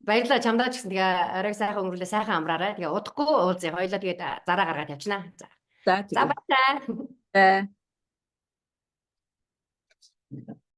Баярлалаа, чамдаа ч гэсэн. Тэгээ оройг сайхан өнгөрүүлээ, сайхан амраарай. Тэгээ удахгүй уулзъя. Хоёулаа тэгээд зараа гаргаад явчихнаа. За. За За, тэгээ. баярлалаа. За.